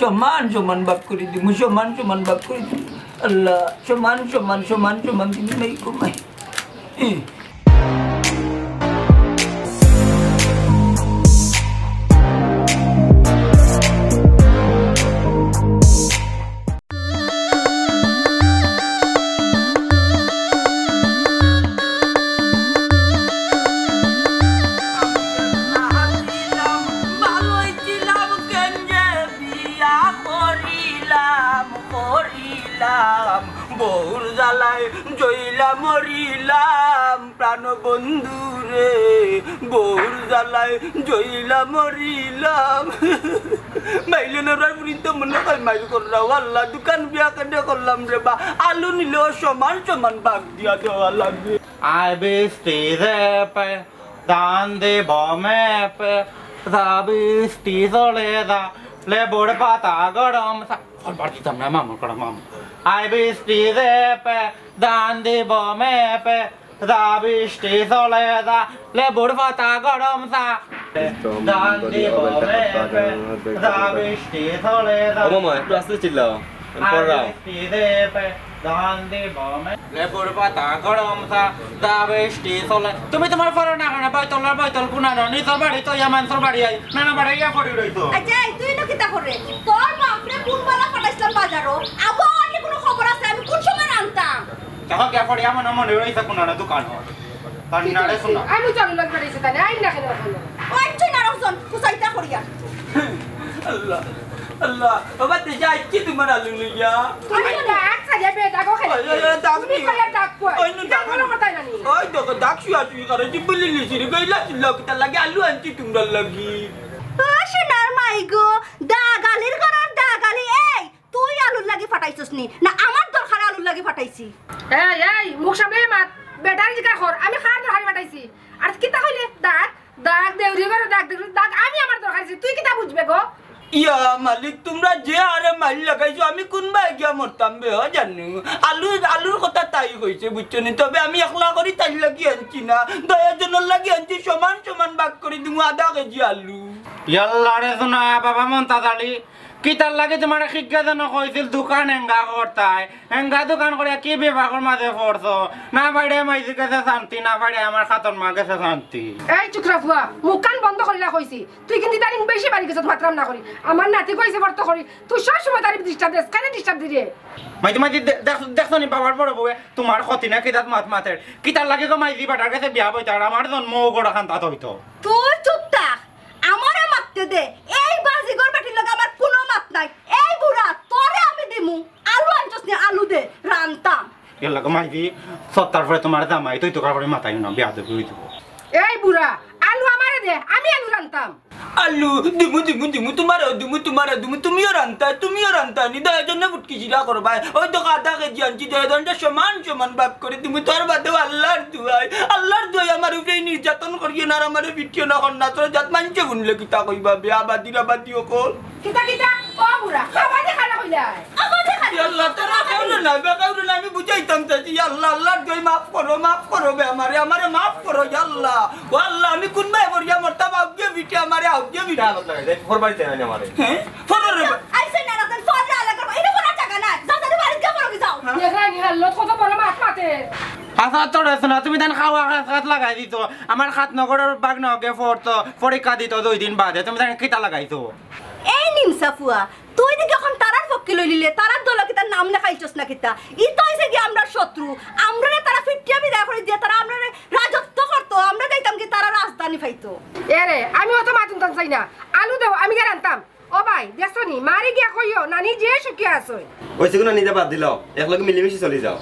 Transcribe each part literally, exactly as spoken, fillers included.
সমান সমান ভাগ করি দিমু, সমান সমান ভাগ করি দিমু। আল্লাহ, সমান সমান, সমান সমান দিমু, নাই কমাই। ই। করিলাম, করিলাম, বউর জ্বালায় জ্বইলা মরিলাম, প্রাণ বন্ধু রে, বউর জ্বালায় জ্বইলা মরিলাম। মাইলে নরার ফুরিন তো মনে কয় মাইল কররা, ও আল্লাহ, দুখান বিয়া কেনে করলাম রে বা, আলু নিলেও সমান সমান ভাগ দিয়া দেওয়া লাগে। আই বৃষ্টি রে পে, ধান দিব মেপে, যা বৃষ্টি চলে যা, লেবুর পাতা গরম সা-, ফল বার দিতাম না, মামু, করো মামু। আই বৃষ্টি রে পে, ধান দিব মেপে, যা বৃষ্টি চলে যা, লেবুর পাতা গরম সা। ধান দিব মেপে, যা বৃষ্টি চলে যা। ও মামা, একটু আস্তে চিল্লাও। আমি পড়রাম। লেবুর পাতা গরম চা, দা বেষ্টি চলে। তুমি তুমার পড়ো না কেনে? বইতলর বইতল কুনানো, নিজর বাড়ি তো ইয়া মানষর বাড়ি আই, নানা বাড়ি ইয়া পড়ি রইতো। আচ্ছা, এই তুই ইনো কিতা করে? তোর বাপরে কুন বালা পাঠাইছলাম বাজারো, আবার অন্য কুনু খবর আছে? আমি কুন সময় আনতাম? দেখো, কে পড়ি আমার মনে রইছে কুনানো দোকানো। তার নাড়ে শোনা। আমি জানি না, বাড়ি যেতে আই না কেনে এখন? ওই তুই নাড়া জন, কুচাইতা করিয়া। আল্লাহ, আল্লাহ, বাবা, তে যাই কি তুমার আলু লইয়া? তুমি তো এক সাইডে বেদাগো খেলে। ওই, ওই, ওই, দাগ তুমি নি। কইলে দাগ কই? ওই নু দাগ কোনো নি। কথাই জানি। ওই দেখো, দাগ শুয়া শুই করে, যে বুলি লিছি রে, গইলা চিল্লাও কিতা লাগে, আলু আনছি তুমরার লাগি। ও সোনার মাই গো, দাগ আলির ঘরর দাগ আলি, এই, তুই আলুর লাগি ফাটাইছস নি? না আমার দরকারে আলুর লাগি ফাটাইছি? এই, এই, মুখ সামলে মাত, বেটারে জিকার কর, আমি কার দরকারে ফাটাইছি? আর কিতা কইলে? দাগ, দাগ, দেউরি ঘরর দাগ, দেউরি দাগ, আমি আমার দরকারে, তুই কিতা বুঝবে গো? ইয়া মালিক, তুমরা যে হারে মাইল লাগাইছো, আমি কুনবায় গিয়া মরতাম বে, হ জানু। আলু, আলুর কথা তাই কইছে, বুঝছো নি? তবে আমি একলা করি তাইর লাগি আনছি না, দশজনর লাগি আনছি, সমান সমান ভাগ করি দিমু আধা কেজি আলু। ইয়াল্লা রে সোনা, বাবা মন্তাজ আলী, কিতার লাগি তুমারে কিগিয়ে যেন কইছিল দোকান হেঙ্গা করতায়, হেঙ্গা দোকান করিয়া কি বিপাকর মাঝে পড়ছো? না পাইরে মাইজি গেছে শান্তি, না পাইরে আমার খাতর মা গেছে শান্তি। এই চুকরা ফুয়া, মুখখান বন্ধ করিলা কইছি। তুই কিন্তু ইদানিং বেশি বাড়ি গেছত মাতরাম না করি। আমার নাতি কইছে বর্ত করি, তুই সব সময় তারে disturb দেস, কেনে disturb দিরে? মাইজি, মাইজি, দে-, দেখ-, দেখছো নি বাবার বড় বউয়ে তুমার ক্ষতি না কিতাত মাত মাতের? কিতার লাগি গো মাইজি বেটার গেছে বিয়া বইতায়, আর আমার জন্ম ও গড়া খান্তাত অইতো। তুই চুপ থাক, আমারে মাততে দে। এই বাজিগর বেটির লগে আমার কুনু মাত নাই। এই বুড়া, তোরে আমি দিমু। আলু আনছস নি? আলু দে, রানতাম। এর লগে মাইজি, সত্তার পরে তুমার জামাই, তুই তো কারবারে মাতাই না, বিয়া দেবো, অই দেবো। এই বুড়া, আলু আমারে দে, আমি আলু রানতাম। আলু দিমু, দিমু, দিমু, তুমারেও দিমু, তুমারেও দিমু, তুমিও রানতা, তুমিও রানতা, নি দশজনে ফুটকি জিরা করবায়। ওই দেখো আধা কেজি আনছি, দশজনটা সমান সমান ভাগ করি দিমু। তার বাদেও আল্লার দুয়াই, আল্লার দুয়াই আমার উপরে নির্যাতন করিও না, আর আমারে পিটিও না, কন্যা তোর জাত মানছে বুনলে কিতা কইবা বে, আবাদি রাবাদি অকল। কিতা কিতা? ও বুড়া, আবাদি খানা কইলা? আবাদি খানা। ইয়া আল্লাহ, তোরা কেউ না, বে কেউ না, আমি বুঝাইতাম চাইছি, ইয়া আল্লাহ, আল্লার দুয়াই মাফ করো, মাফ করো বে আমারে, আমারে মাফ করো, ইয়া আল্লাহ। ও আল্লাহ, আমি কুনবায় পড়িয়া মরতাম, আউগে পিটে আমারে, আউগে পিটে। আল্লাহ লাগাই দে, ফোর বাড়িতে আনি আমারে। হ্যাঁ? ফোর রে। আইছে না রাতের ফোর রে আলাদা করবো। এটা করার জায়গা না। যাও, যাও, বাড়িতে গিয়া পড়ো, যাও। দেখলাম নি হালত কত বড় মাত মাতে। আচ্ছা, তোর আছে না, তুমি তান খাওয়া খাত খাত লাগাই দিতো। আমার খাত নগরের বাগ নগে পড়তো, পরীক্ষা দিতো দুই দিন বাদে। তুমি তান কিতা লাগাইছো? এই নিমসা ফুয়া, তুই দেখি এখন তারার পক্ষে লইলিলে, তারার দলে কিতা নাম লেখাইছস না কিতা? ই তো অইছে কি আমরার শত্রু, আমরারে তারা ফিটিয়া বিদায় করি দিয়া তারা আমরারে রাজত্ব করতো, আমরা যাইতাম কি তারা রাজধানী পাইতো। এরে, আমি অত মাতুন তান চাই না, আলু দেও, আমি গিয়া রানতাম। ও ভাই, দেখছো নি, মারে গিয়া কইও, নানি যে সুখে আছইন। ওই সেগুন নিজে বাদ দিলাও, একলগে মিলেমিশে চলি যাও।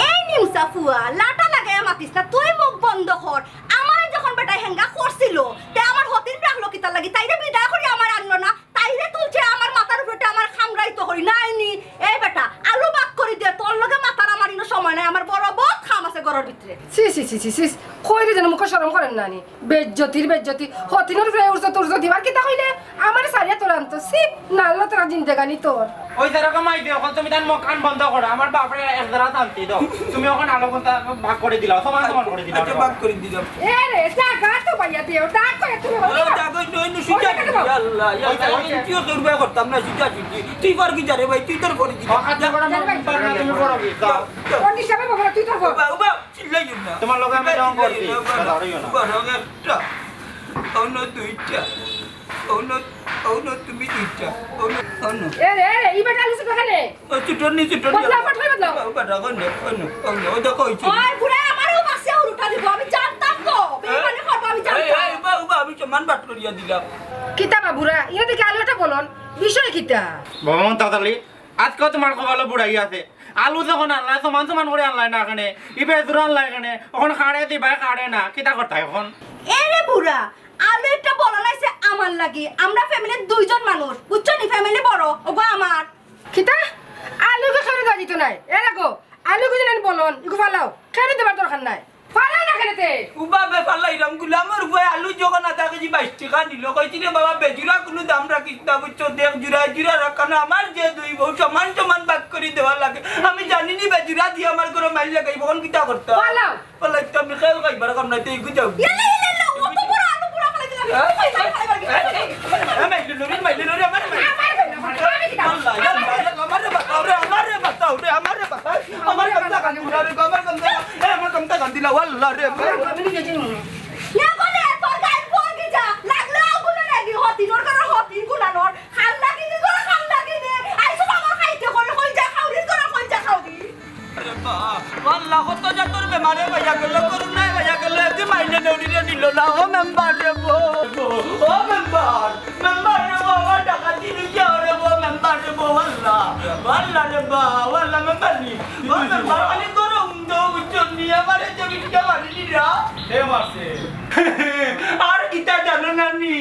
এই নিমসা ফুয়া, লাটা লাগাইয়া মাতিস না, তুই মুখ বন্ধ কর। আমারে যখন বেটায় হেঙ্গা করছিল, তে আমার হতিন রাখলো কিতার লাগি? তাইরে বিদায় করি আমার আনলো না, তাইরে তুলছে আমার মাথার উপরে, আমার খামড়াই তো করি নাই নি। এই বেটা, আলু বাক করি দে, তোর লগে মাতার আমার ইনো সময় নাই, আমার বড় বহুত কাম আছে ঘরর ভিতরে। ছি, ছি, ছি, ছি, ছি, কইরে যেন মুখে শরম করের না নি। বেজ্জতির বেজ্জতি, হতিনর উপরে উর্জত উর্জত দিবার কিতা কইলে? আমারে সারিয়া তোর আনতো, ছি, না আল্লাহ তোরা জিন্দেগানি তোর। ওই যারা কামাই দিও, এখন তুমি তার মুখ কান বন্ধ করো, আমার বাপরে এক জারা শান্তি দাও। তুমি এখন আলো কোনটা ভাগ করে দিলাও, সমান সমান করে দিলাও। আচ্ছা, ভাগ করে দিলাম। এ রে, জাগা তো পাইয়া দিও, ডাক করে তুমি বলো। ও, জাগা নয়, নয়, ওই সুজা জাগা সুজি, দেবো। আল্লাহ, ইয়া ওই জাগা, আল্লাহ, ওই জাগা। কি করবে করতাম না, সুজা সুজি। তুই পার কি জানে ভাই, তুই তোর করে দিবি। ও, হাত ধরে না, ভাই, পার না, তুমি করো কি? যাও। কোন হিসাবে বাবা, তুই তো বল। বাবা, বাবা, চিল্লাইও না। তোমার লগে আমি চিল্লাইও ঢং করছি, না, বাবা। কথা হইও না। বাবা, একটা। অন্য দুইটা। অন্য, অন্য তুমি দুইটা। অন্য, অন্য। এ রে, এ রে, ই বেটা আলু ছোট খানে। ও, ছোট নি, ছোট নি। বদলা, ফট করে বদলা। বাবা, বাবা, অন্য, অন্য, অন্য। ও দেখো, ওই ছোট। ওই বুড়া আমারও মাসে উল্টা দিব, আমি জানতাম তো। বেইমানি করবো, আমি জানতাম। এই, এই, বাবা, বাবা, আমি সমান বাট করিয়া দিলাম। কিতা বা বুড়া, ইয়া দেখি আলু একটা বলন। বিষয় কিতা? বাবা, মন তাড়াতাড়ি। আজকেও তোমার কপালো বুড়াই আছে। আলু যখন আনলাই, সমান সমান করে আনলাই না এখানে, ইবে জোড়া আনলাই এখানে, এখন কাড়ে দিবায়, কাড়ে না, কিতা করতায় এখন? এ রে বুড়া, আলু একটা বলা লাগছে আমার লাগি, আমরা ফ্যামিলির দুইজন মানুষ, বুঝছো নি? ফ্যামিলি বড়, ওগো আমার। কিতা? আলু কি সরে দেওয়া যেত নাই? এ রাখো, আলু কি জানেন বলন, ইগু ফালাও, কেন দেবার দরকার নাই। পারা না কেনে তে? উবা বে পারলাইরাম, গুলামর উবায় আলু যখন আধা কেজি বাইশ টেকা নিল, কইছি রে বাবা, বেজুরা কুনু দাম রাখিস না, বুঝছো? দেখ জুড়ায় জুড়া রাখ, কারণ আমার যে দুই বউ সমান সমান ভাগ করি দেওয়া লাগে। আমি জানি নি বেজুরা দিয়া আমার ঘরো মাইর লাগাইবো, অখন কিতা করতাম? পালাও। পালাইতাম নি, খেল খাইবার কাম নাই, তে ইগু যাও। ইয়াল্লা, ইয়াল্লা, ইয়াল্লা, অত বড় আলু পুরা ফালাই দিলাম। হ্যাঁ? ফালাই, ফালাই, ফালাই, ফালাই, ফালাই। এ, মাইলে লরি, মাইলে লরি, আমার মাইলে। আমার মাইলে, আমি কিতা? আল্লাহ, আল্লাহ, আল্লাহ, আমারে বাঁচাও রে, আমারে বাঁচাও রে, আমারে বাঁচাও। আমার কামটা কান্দিলা রে, আমার কামটা, এ, আমার কামটা কান্দিলা, আল্লাহ রে। আমার কামটা কান্দিলা। ইয়া বলে, তোর গায়ে বল কি যা? লাগলে আগুনে লাগি, হতিনর করে হতিন গুলানোর। খাল লাগি নি করে খাল লাগি নে। আইসো আমার খাইতে করে, কই যা খাওরি করে, কই যা খাওরি। আরে বাবা, আল্লাহ, কত জাতর বেমারে ভাইয়া গেল, করোনায় ভাইয়া গেল, এতে মাইলে নড়িরে নিল না। ও মেম্বার রে বো, ও মেম্বার, মেম্বার রে বো, আমার টাকা দিন কে রে বো, মেম্বার রে বো, আল্লাহ, আল্লাহ রে বা, আল্লাহ মেম্বার নি, ও মেম্বার খালি গরম দো, বুঝছো নি, আমারে জমিটা মারি দিরা। হে মারছে। আর কিতা জানো না নি?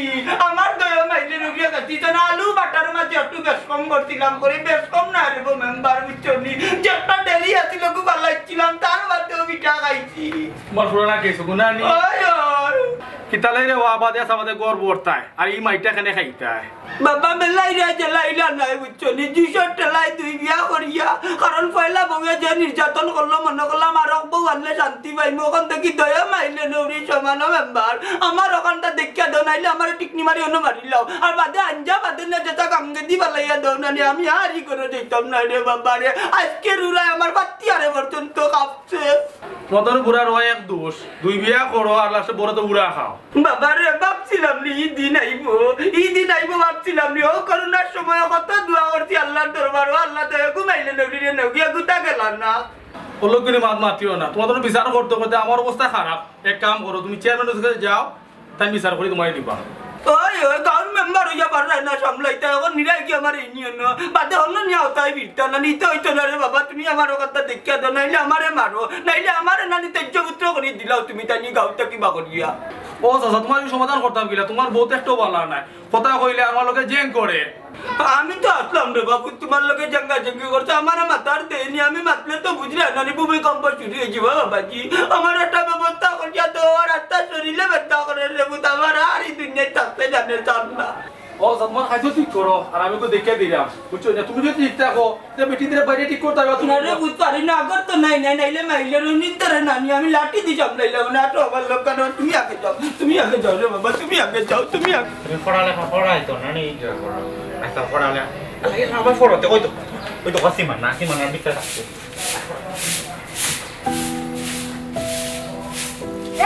আমার দয়া মাইলে রুগিয়া গেছি, তো না আলু বাটার মাঝে একটু বেশ কম করছিলাম করে, বেশ কম না রে বো মেম্বার, বুঝছো নি? যেটা দেরি আছিল, ওগু ফালাইছিলাম, তার বাদেও পিঠা খাইছি। তোমার পুরানা কেস, গুনা নি? ওই, ওই। কিতা লাই রে, ও আবাদে আছে, আমাদের গর্ব করতায়, আর এই মাইটা কেনে খাইতায়? বাবা, মেলাই রে, জেলাইলা নাই, বুঝছো নি? দুইশো টেলাই দুই বিয়া করিয়া, কারণ পয়লা বউয়ে যে নির্যাতন করলো, মনে করলাম আর এক বউ আনলে শান্তি পাইমু, ওখান থেকে দয়া মাইলে নৌরি সমান মেম্বার। আমার ওখানটা দেখিয়া দেও, নাইলে আমার টিকনি মারি অন্য মারিলাও। আর বাদে আঞ্জা বাদে না যেটা গাঙ্গেদি বালাইয়া দেও না নি, আমি আর ই করে দিতাম না রে বাবা রে। আজকে রুড়ায় আমার বাত্তি আরে পর্যন্ত কাঁপছে। মদন বুড়ার ওই এক দোষ, দুই বিয়া করো আর লাস্টে বড় তো উড়া খাও। বাবা রে, ভাবছিলাম নি ই দিন আইবো, ই দিন আইবো ভাবছিলাম নি। ও করোনার সময় কত দোয়া করছি আল্লাহর দরবার, ও আল্লাহ দয়া ঘুমাইলে নবীরে নবী গুতা গেল না। ও লোক কিন্তু মাত মাতিও না, তোমার তো বিচার করতে করতে আমার অবস্থা খারাপ। এক কাম করো, তুমি চেয়ারম্যানের কাছে যাও, তাই বিচার করে তোমায় দিবা। ওই, ওই, গাঁওর মেম্বার হইয়া পারলাই না সামলাইতা, এখন নিরাই কি আমার ইউনিয়ন? বাদে অন্য নিয়া হতাই ফিরতা না, নিতে হইতো না রে বাবা, তুমি আমার ওখানটা দেখিয়া দাও, নাইলে আমারে মারো, নাইলে আমারে নানি তেজ্য পুত্র করি দিলাও তুমি, তাই নি গাঁওটা কিবা করিয়া। ও চাচা, তোমার এই সমাধান করতাম কিলা? তোমার বউ তো একটু ভালা নাই, কথা কইলে আমার লগে জেং করে। আমি তো আসলাম রে বাবু, তোমার লগে জেঙ্গা জেঙ্গি করছে, আমারে মাতার দেয়নি, আমি মাতলে তো বুঝলে না, নি ভূমিকম্প শুরু হয়ে যাবে বাবাজি, আমার একটা ব্যবস্থা করিয়া তো, আর একটা শরীরে ব্যথা করে রে বুঝ, আমার আর এই দুনিয়ায় থাকতে জানে চান না। ও, তোমার খাইছো ঠিক করো, আর আমি তো দেখে দিলাম, বুঝছো না? তুমি যদি ঠিক থাকো, তে বেটি দিলে বাইরে ঠিক করতে হবে, তুমি না রে, বুঝ পারি না, আগর তো নাই, নাই, নাইলে মাইলে রুনিন তোরে নানি, আমি লাঠি দি সামলাইলাম না, তো আমার লোক কেন? তুমি আগে যাও, তুমি আগে যাও রে বাবা, তুমি আগে যাও, তুমি আগে। তুমি পড়ালেখা পড়াই তো না, নেই। আচ্ছা, পড়ালে, আগে আবার পড়াতে, ওই তো, ওই তো, সীমা না, সীমা না, ভিতরে থাকছে।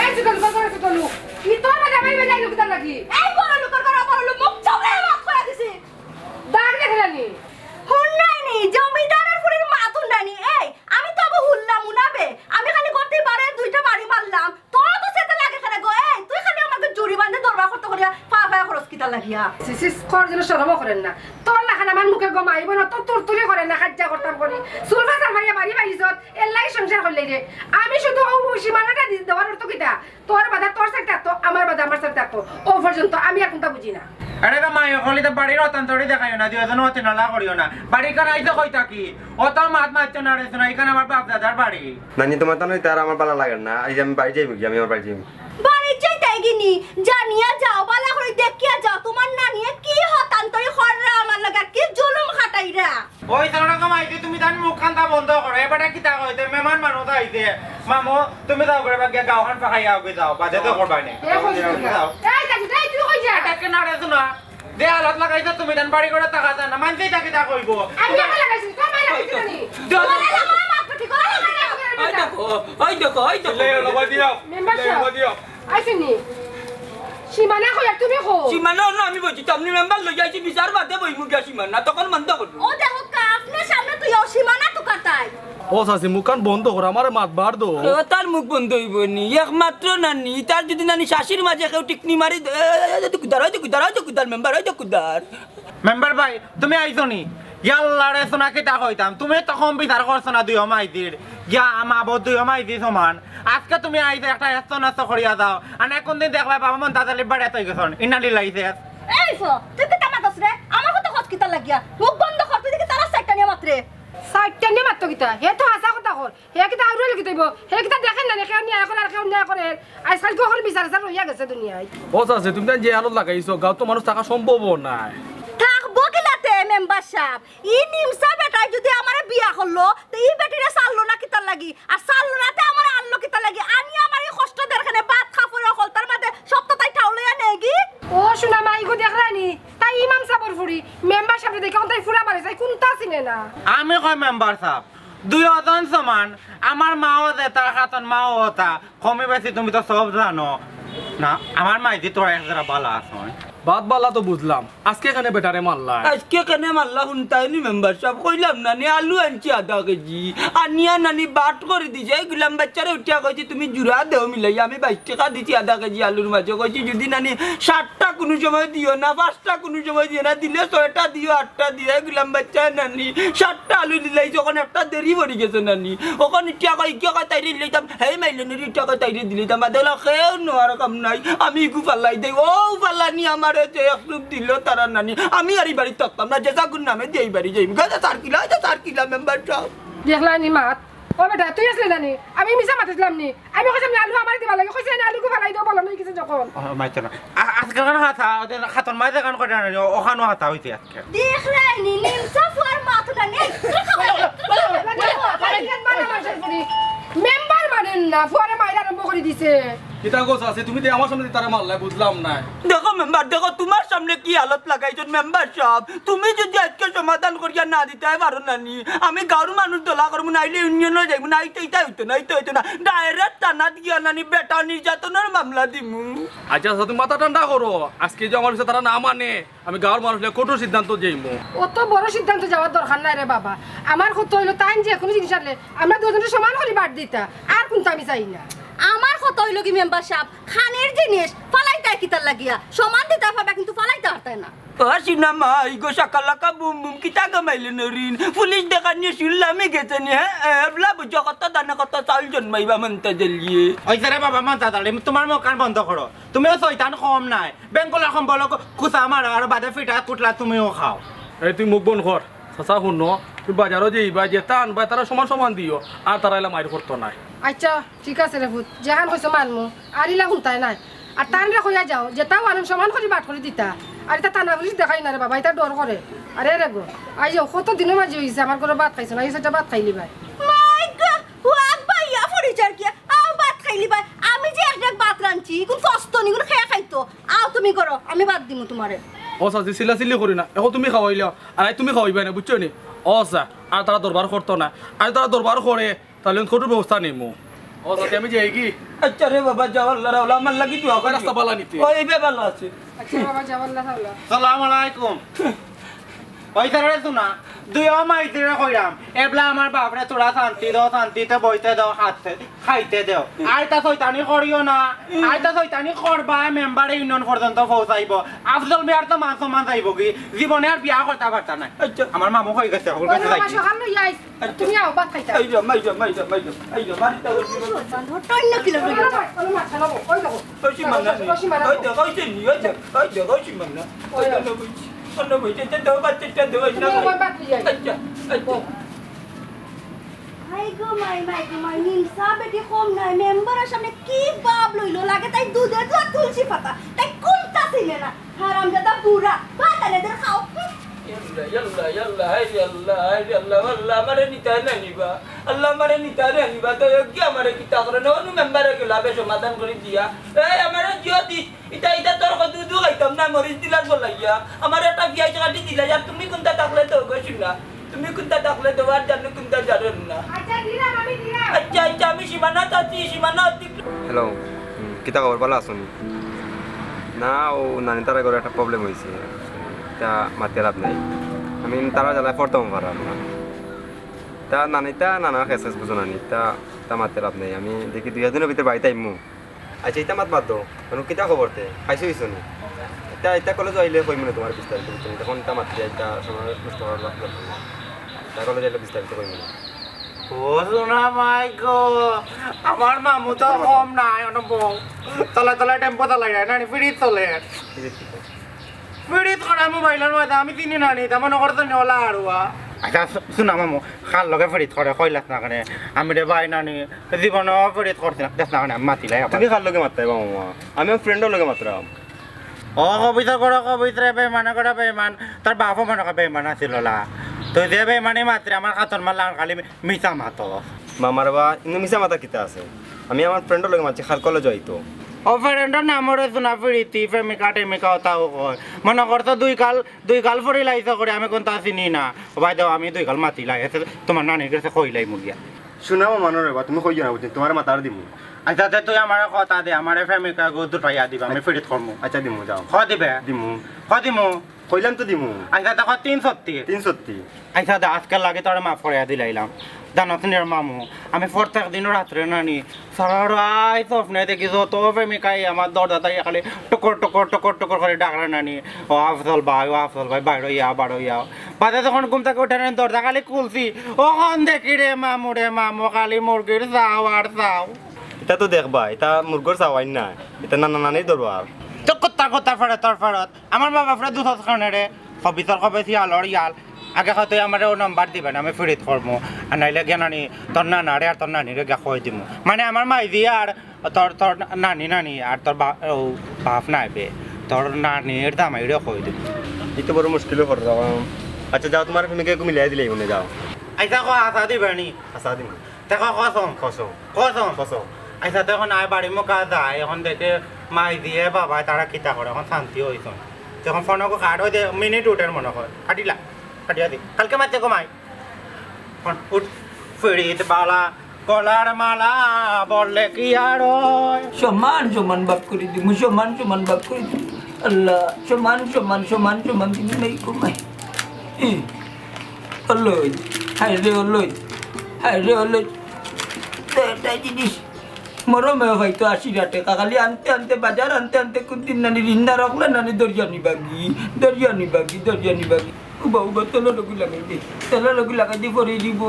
এই যে গল্প করে তো তলু, ই তোর বাদে আমার বাদে আইলো কিতার লাগি? এই বড় লোকের ঘরে বড় লোক, মুখ চামড়ে মাফ করে দিছি। দাগ দেখে জানি। হুন্নাইনি, জমিদারের ফুরির মাত হুন্নাইনি। এই, আমি তো আবার হুনলাম উনাবে। আমি খালি করতেই পারে দুইটা বাড়ি মারলাম। তোর তো সেটা লাগে কেন গো? এই, তুই খালি আমাকে জুড়ি বান্ধে দরবার করতে করিয়া পা পায়ে খরচ কিতা লাগিয়া? সিসিস কর যেন শরমও করেন না। তোর লাখান আমার মুখে গম আইব না, তোর তুরতুরি করে না, খাজ্জা করতাম করি। সুলফা সালফাইয়া বাড়ি বাইলিছত, এর লাগি সংসার করলে রে। আমি শুধু ও সীমানাটা দি-, দেওয়ার অর্থ কিতা? তোর বাধা তোর সাথে থাকতো, আমার বাধা আমার সাথে থাকতো। ও পর্যন্ত আমি এখন তা বুঝি না। আরে গো মাই, হলি তো বাড়ির অতান্তরি দেখাইও না, দুইজন অতে নালা করিও না। বাড়ি কার আইতে কই থাকি? অত মাত মারতো না রে, শোনা, এখানে আমার বাপ দাদার বাড়ি। নানি, তোমার তো নয়, তার আমার ভালো লাগে না। এই যে আমি বাড়ি যাইব কি? আমি আমার বাড়ি যাইব। বাড়ি যাইতে চিনি, জানিয়া যাও, বালা করি দেখিয়া যাও, তুমার নানিয়ে কি হতান্তরি কররা আমার লগে, কি জুলুম খাটাইরা। ওই, তার রকম আইতে তুমি তান মুখ খান্তা বন্ধ করো। এবারে কিতা কইতে, মেহমান মানুষ আইছে। মামু, তুমি যাও করে বাগিয়া গাঁওখান ফাঁকাইয়া আগে যাও, বাজে তো করবাই না। এ, কই যাও? যাও। এই, কাজু, এই, তুই কই যা? এটা কেন আরে শোনা? যে আলাপ লাগাইছো তুমি, তান বাড়ি করে টাকা দেন না, মানতেই তাকে তা কইবো। আমি আমার লাগাইছি, তোর মাই লাগাইছি নি? যাও। তোর মাই লাগাইছি, তোর মাই লাগাইছি। ওই দেখো, ওই দেখো, ওই দেখো। লে, লবাই দিও। মেম্বার লে, সাহেব। লবাই দিও। আইছেনি? সীমানা কই আর তুমি কো? সীমানা অনো আমি বইছি, তো আপনি মেম্বার লই যাইছি, বিচার বাদে বইমু গিয়া সীমানা, তখন বন্ধ করবো। ও দেখো, কা-, আপনার সামনে তুই ও সীমানা তো কাটাই। ও চাচি, মুখখান বন্ধ কর, আমারে মাতবার দো। ও তার মুখ বন্ধ অইবো নি, একমাত্র নানি, তার যদি নানি শাশির মাঝে কেউ টিকনি মারি দে, এ, এ, এ, কুদার, ওই যে কুদার, ওই যে কুদার, মেম্বার, ওই যে কুদার। মেম্বার ভাই, তুমি আইছো নি? ইয়াল্লা রে সোনা, কিতা কইতাম, তুমি তো কম বিচার করছো না দুইও মাইজির। গিয়া মা বউ দুইও মাইজি সমান। আজকে তুমি আইছো একটা এস্ত নষ্ট করিয়া যাও। আর এখন দিন দেখবায় বাবা মন দাদা লিব্বার এত গেছন। ইন্না লিল্লাহি শেষ। এই ফো, তুই কিতা মাতস রে? আমার কথা কস কিতা লাগিয়া? মুখ বন্ধ কর, তুই দেখি তারা সাইডটা নিয়ে মাত রে। সাইডটা নিয়ে মাততো কিতা? হে তো হাছা কথা কর। হে কিতা আউরে লিখি দইব? হে কিতা দেখের না নি? কেউ ন্যায় করে আর কেউ ন্যায় করে। আজকাল কি অখন বিচার আচার রইয়া গেছে দুনিয়াত? ও চাচি, তুমি তান যে হালত লাগাইছো, গাঁওত তো মানুষ থাকা সম্ভব নায়। থাকবো কিলাতে মেম্বার সাব? ই নিমসা বেটায় যদি আমারে বিয়া করলো, তে ই বেটিরে ছাড়লো না কিতার লাগি? আর ছাড়লো না তে আমারে আনলো কিতার লাগি? আনি আমার ই কষ্ট দের কেনে, ভাত কাপড় অকল, তার মাঝে সব তো তাই ঠাউলইয়া নেগি। ও সোনা মাই গো, দেখরায় নি? তাই ইমাম সাবর ফুড়ি, মেম্বার সাবরে দেখে অখন তাই ফুরা মারে যায়, কুনতা চিনে না। আমি কই মেম্বার সাব, দুইওজন সমান, আমার মাও যেতা, খাতন মাও অতা, কমি বেশি তুমি তো সব জানো। না, আমার মাইজি তোরা এক জেরা বালা আছইন। বাদ বালা তো বুঝলাম, আজকে কেনে বেটারে মারলা? আজকে কেনে মারলা হুনতায় নি মেম্বার সাব? কইলাম না নি, আলু আনছি আধা কেজি, আনিয়া নানি বাট করি দিছে, এই গুলাম বাচ্চারে উঠিয়া কইছি, "তুমি জুড়া দেও মিলাই, আমি বাইশ টেকা দিছি আধা কেজি আলুর মাঝে।" কইছি, "যদি নানি সাতটা কুনু সময় দিও না, পাঁচটা কুনু সময় দিও না, দিলে ছয়টা দিও, আটটা দিও।" এই গুলাম বাচ্চায় নানি সাতটা আলু দিলাই, যখন একটা দেরি পড়ি গেছে নানি, অখন ইটা কয়, ইটা কয় তাইরে দিলাইতাম, হেই মাইলে নি ইটা কয় তাইরে দিলাইতাম, বাদে অলা কেউ নেওয়ার কাম নাই, আমি ইগু ফালাই দেই, ও ফালানি আমারে যে এক রূপ দিল তারা নানি, আমি আর ই বাড়িত থাকতাম না, যে যাগুর নামে দিয়া ই বাড়ি যাইমু, গাদা সার কিলা, এটা সার কিলা মেম্বার সাব। দেখলা নি মাত? ও বেটা, তুই আসলে জানি, আমি মিছা মাতিছিলাম নি? আমি কইছিলাম নি আলু আমারে দিবা লাগে, কইছি না আলু গু ফালাই দেও, বলো নাই কিছু যখন। ও, মাইতো না। আ-, আজকাল কেন হাতা, ওদের খাতন মাঝে গান করে না, ওখানেও হাতা হইতে আজকে। দেখলাই নি, নিমসা ফুয়ার মাথা নেই। মেম্বার মানেন না, ফুয়ারে মাইর আরম্ভ করি দিছে। কিতা গো চাচি, তুমি যে আমার সামনে তারা মারলা, বুঝলাম না। দেখো মেম্বার, দেখো তুমার সামনে কি হালত লাগাইছন মেম্বার সাব। তুমি যদি আজকে সমাধান করিয়া না দিতায় পারো নানি, আমি গাঁওর মানুষ দলা করমু, নাইলে ইউনিয়নো যাইমু, না, ইটা, ইটা হইতো না, ইটা হইতো না। Direct থানাত গিয়া নানি বেটা নির্যাতনর মামলা দিমু। আচ্ছা, আচ্ছা, তুমি মাথা ঠান্ডা করো। আজকে যে আমার বিষয়ে তারা না মানে, আমি গাঁওর মানুষ লইয়া কঠোর সিদ্ধান্ত যাইমু। অত বড় সিদ্ধান্ত যাওয়ার দরকার নাই রে বাবা। আমার কথা অইলো, তাইন যে কুনু জিনিস আনলে, আমরা দুইজনরে সমান করি বাট দিতা, আর কুনতা আমি চাই না। আমার কথা অইলো কি মেম্বার সাব, খানির জিনিস ফালাইতায় কিতার লাগিয়া? সমান দিতায় পারবা, কিন্তু ফালাইতায় পারতায় না। ও cinema, ego Shakalaka boom boom, কিতা কামাইলে নরিন? পুলিশ দেখানিয়ে শুনলামই গেছে নি, হ্যাঁ? এ, এবলা বুঝো কত দানে কত চাউল জন্মাইবা মন্তা জ্বালিয়ে। ওই যে রে বাবা, মন্তা জ্বালিয়ে, তোমার মুখ কান বন্ধ করো। তুমিও শয়তান কম নায়। বেঙ্গল এখন বলো কু-, কুচা মারা আর বাদে ফিটা কুটলা তুমিও খাও। এই তুই মুখ বন্ধ কর। চাচা হুনো, তুই বাজারো যাইবায়, যেতা আনবায় তারা সমান সমান দিও। আর তারা ইলা মাইর করতো নায়। আচ্ছা, ঠিক আছে রে পুত, যেখান কইছো মানমু, আর ইলা হুনতায় নায়। আর তানরে কইয়া যাও, যেতাও আনইন সমান করি বাট করি দিতা। আর ইতা থানা পুলিশ দেখাই না রে বাবা, ইতা ডর করে। আরে রে গো, আইও, কত দিনর মাঝে অইছে আমার ঘরো ভাত খাইছো না, আইও ছয়টা ভাত খাইলিবায়। মাই গো, ও আব্বা ইয়া পরিচয় কি? আও ভাত খাইলিবায়। আমি যে এক ডেগ ভাত রানছি, ইগুন ফস্ত নি, ইগুন খেয়া খাইতো। আও তুমি করো, আমি ভাত দিমু তুমারে। ও চাচি, চিল্লাচিল্লি করি না, এখন তুমি খাওয়াইলাও, আর আই তুমি খাওয়াইবায় না, বুঝছো নি? ও চা, আর তারা দরবার করতো না, আর তারা দরবার করে, তাইলে কঠোর ব্যবস্থা নিমু। ও, যাতে আমি যাই কি? আচ্ছা রে বাবা, যাও, আল্লাহ রাওলা, আমার লাগি দোয়া করি। রাস্তা বালা নিতে। ও, এই বে বালা আছে। আচ্ছা বাবা, যাও, আল্লাহ রাওলা। সালাম আলাইকুম। ওই তারা রে শোনা, দুইও মাইজিরে কইরাম, এবলা আমার বাপরে তোরা শান্তি দেও, শান্তিতে বইতে দেও, খাইতে, খাইতে দেও। আইতা শয়তানি করিও না, আইতা শয়তানি করবায়, মেম্বারে ইউনিয়ন পর্যন্ত পৌঁছাইবো। আফজল মিয়ার তো মান সম্মান যাইবো কি, জীবনে আর বিয়া করতা পারতা নায়। আচ্ছা। আমার মামু কই গেছে, ওর কাছে যাই। সকাল লই আইস। তুমি আও, ভাত খাইতা। এই যে, মাই যে, মাই যে, মাই যে, এই যে, মারি তো। অন্য কিলো লইয়া যাও। অন্য মাছ আনবো, ওই দেখো। ওই সীমানা নি। ওই সীমানা। ওই দেখো, ওই যে নি, ওই যে, ওই দেখো, ওই সীমানা। ওই ওই দেখো, ওই যে, অন্য ওই যে, যে, দেখো, বাচ্চাটা দেখো, ওই তুমি দেখো। ওই ভাত লইয়া আইস। আচ্ছা, আচ্ছা। হায় গো মাই, মাই গো মাই, নিমসা বেটি কম নায়, মেম্বারর সামনে কি ভাব লইলো, লাগে তাই দুধে ধোয়া তুলসী পাতা, তাই কুন্তা চিনে না। হারামজাদা বুড়া, ভাত আনে দের খাও। হুম। ইয়াল্লা, ইয়াল্লা, ইয়াল্লা, হায় রে আল্লাহ, হায় রে আল্লাহ, আল্লাহ, আমারে নিতা না নিবা, আল্লাহ, আমারে নিতা না নিবা, তো এগিয়ে আমারে কিতা করে না, অনু মেম্বারে গেলা বে সমাধান করি দিয়া। এই, আমারে জিও দি, ইটা, ইটা তোর কত দুধ খাইতাম না, মরিচ দিলার বলাইয়া, আমার একটা পিয়াজ কাটি দিলা, আর তুমি কুন্তা থাকলে তো গো শুনা, তুমি কুন্তা থাকলে তো আর জানো কুন্তা জানো না। আচ্ছা, দিলাম, আমি দিলাম। আচ্ছা, আচ্ছা, আমি সীমানা চাচ্ছি, সীমানা অতিক্রম। হ্যালো, হুম, কিতা খবর, ভালা আছো নি? না, ও নানি তারা ঘরো একটা প্রবলেম অইছে, তা মাতে লাভ নাই। আমি তারা জ্বালায় পড়তাম পারাম না। তা নানি তা নানার খেস খেস বুঝো নানি, তা, তা মাতে লাভ নাই। আমি দেখি দুই দিনর ভিতরে বাড়িত আইমু। আচ্ছা, ইতা মাত বাদ দেও। মানে, কিতা খবর তে? খাইছো হইছো নি? ইতা, ইতা কলেজ আইলে কইমু না তোমার বিস্তারিত, বুঝছো নি? তখন ইতা মাত দিয়া ইতা সময় নষ্ট করার দরকার নাই। ইতা কলেজ আইলে বিস্তারিত কইমু না। ও সোনা মাই গো, আমার মামু তো কম নাই, অনো বউ। তলে তলে টেম্পো চালাই যায় না, ফিরিত চলে। ফিরিত করে মোবাইলর মধ্যে আমি চিনি না নি, তেমন করতে নেওয়ালা আরুয়া। আচ্ছা, শু-, শুনা মামু, কার লগে ফিরিত করে কইলাস না কেনে? আমি রে ভাই নানি, জীবনও ফিরিত করছি না, দেখ না কেনে, আমি মাতিলাই আবার। তুমি কার লগে মাততায় মামু? আমি আমার ফ্রেন্ডর লগে মাতরাম। ও কবিতা করে কবিতা রে, বেইমানে করে বেইমান, তার বাপও মনে করে বেইমান আছিল ওলা। তুই যে বেইমানি মাতরে আমার কাতর মারলা আর খালি মিছা মাতো। মামার বা, ইনো মিছা মাতা কিতা আছে? আমি আমার ফ্রেন্ডর লগে মাতছি, কাল কলেজ আইতো। ও ফ্রেন্ডর নাম ওরে শোনা, ফিরিতি, প্রেমিকা, টেমিকা, ওতাও কয়। মনে করতো দুই কাল, দুই কাল ফরিলাইছো করে, আমি কুন্তা চিনি না। ও ভাই দেও, আমি দুই কাল মাতিলাই, এতে তোমার নানির গেছে কইলাই মুগিয়া। শুনা মামা, নো রে বা, তুমি কইও না, বুঝছো? তোমার মাতার দিমু। আচ্ছা, তে তুই আমার কথা দে, আমার প্রেমিকা গো দুটাইয়া দিবা, আমি ফিরিত করমু। আচ্ছা, দিমু, যাও। ক দিবে? দিমু। ক দিমু? কইলাম তো দিমু। আচ্ছা, দেখো, তিন সত্যি। তিন সত্যি। আচ্ছা, দে, আজকাল লাগে তোরে মাফ করিয়া দিলাইলাম। জানো তো নি রে মামু, আমি প্রত্যেক দিন রাত্রে নানি, সারা রাত স্বপ্নে দেখি যত প্রেমিকাই আমার দরজা তাই খালি টুকুর টুকুর টুকুর টুকুর করে ডাকরে নানি। ও আফজল ভাই, ও আফজল ভাই, বাইরে ইয়া, বাইরে ইয়া। বাদে যখন ঘুম থেকে উঠে নানি, দরজা খালি খুলছি, ওখান দেখি রে মামু, রে মামু, খালি মুরগির চাও আর চাও। ইতা তো দেখবা, ইতা মুরগর চাওয়াই না, ইতা নানা নানির দরবার। তো কুত্তা কুত্তা ফেরত, তোর ফেরত। আমার মা বাপরে দুধ খানে রে, কবিতর কবে শিয়ালর ইয়াল। আগে হয়তো আমারে ও নাম্বার দিবেন, আমি ফিরিত করমু। আর নাইলে গিয়া নানি, তোর নানারে আর তোর নানিরে গিয়া কই দিমু। মানে আমার মাইজি আর তোর, তোর নানি, নানি আর তোর বা-, ও বাপ নাই বে। তোর নানির জামাইরে কই দিমু। ই তো বড় মুশকিলে পড়ে যাওয়া। আচ্ছা, যাও, তোমার প্রেমিকা একটু মিলাই দিলে মনে যাও। আচ্ছা, কো আশা দিবানি? আশা দিমু। দেখো, কসম। কসম। কসম। কসম। আচ্ছা, দেখো না, বাড়ি মুখা যায়, এখন দেখে মাই দিয়ে বাবা তারা কিতা করে, এখন শান্তি হইছে। যখন ফোন কাট হইতে মিনিট উঠের মনে হয়, কাটিলা, কাটিয়া দি। কালকে মারতে কমাই। ফোন উঠ, ফিরিত বালা, গলার মালা, বললে কি আর হয়? সমান সমান ভাগ করে দিমু, সমান সমান ভাগ করে দিমু। আল্লাহ, সমান সমান, সমান সমান দিমু, নাই কমাই। ই, অলই, হায় রে অলই, হায় রে অলই। তো একটা জিনিস, মরমে হয়তো আশি টেকা, খালি আনতে আনতে, বাজার আনতে আনতে, কোন দিন নানি রিন্দা রাখলে নানি দরিয়া নিবাগি, দরিয়া নিবাগি, দরিয়া নিবাগি। উবা, উবা, তেলর লগে লাগাই দে, তেলর লগে লাগাই দে, পরে দিব,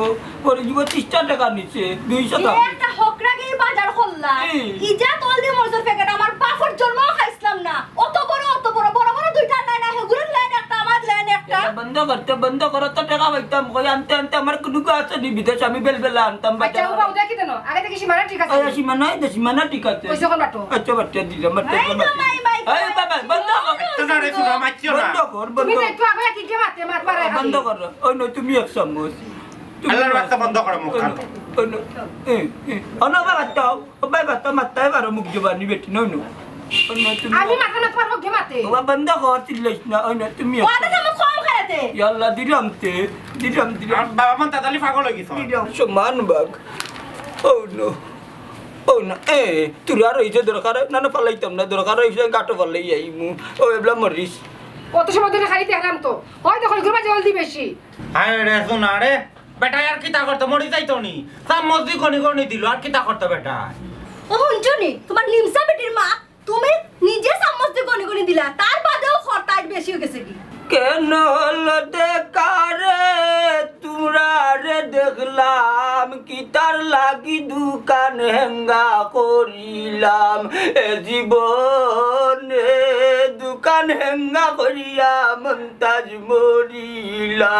পরে দিব, তিরিশটা টেকা নিছে, দুইশো যে টেকা। একটা হকরাগি বাজার করলা, এই। ইজা তল দিয়ে মরিচর প্যাকেট, আমার বাপর জন্মও খাইছিলাম না। অত বড়, অত বড়, বড় বড় দুইটা লাইন আছে, গুরুর লাইন একটা, আমার লাইন একটা। এটা বন্ধ করতে, বন্ধ করো তো, টেকা পাইতাম কই? আনতে আনতে আমার কুনুগু আছে নি বিদেশ, আমি বেলবেলা আনতাম আচ্ছা, বাজার। উবা, উদয় কি দেন? আগে থেকে সীমানা ঠিক আছে। আরে সীমানা, এই তো সীমানা ঠিক আছে। কইছে কোন বাটো? আচ্ছা, বাচ্চা দিলাম, বাচ্চা এই তো দিলাম। মাই, মাই, এই বাবা, বন্ধ কর। তো না রে, শোনা, মারছিও না। বন্ধ কর, বন্ধ তুমি কর। একটু আগে কি কি মাতে, মাত মারে খালি। বন্ধ কর। ওই নয়, তুমি এক চামচ। তুমি আল্লাহর এক বাস্তে চামচ। বন্ধ করো মুখখান। ওই নয়, ওই নয়। এ, এ। অনো বাবা, তাও। ও ভাই, বাতা মাততায় পারো, মুখ জবানি বেটি, নয়, নয়। ও নয়, তুমি আমি মাথা মাত পারবো, কে মাতে? ও বাবা, বন্ধ কর, চিল্লাইস না, ওই নয়, তুমি ও, আদা চামচ কম খাইতে। ইয়া আল্লাহ, দিলাম তে, দিলাম, দিলাম। আমার বাবা মন তাতালি পাগল হয়ে গেছে। দিলাম। সমান ভাগ। ও নয়, ও নয়, এ, তোরা রইছে দরকার, না, না, ফালাইতাম না, দরকার হইছে, গাটো ফালাই আইমু। ও, এবলা মরিস। অত সময় ধরে খালি দেখলাম তো। হয় দেখো, ঘুরবা জলদি বেশি। হায় রে, শোনা রে। বেটা আর কিতা করতো, মরি যাইতো নি? চামচ দি গনি গনি দিল, আর কিতা করতো বেটা? ও হুনছো নি, তোমার নিমসা বেটির মা, তুমি নিজে চামচ দি গনি গনি দিলা, তার বাদেও খরতাইট বেশি হয়ে গেছে কি? কেন হলো দেখা রে, তোমরা রে দেখলাম, কিতার লাগি দোকান হেঙ্গা করিলাম, এ জীবনে দোকান হেঙ্গা করিয়া মন্তাজ মরিলা।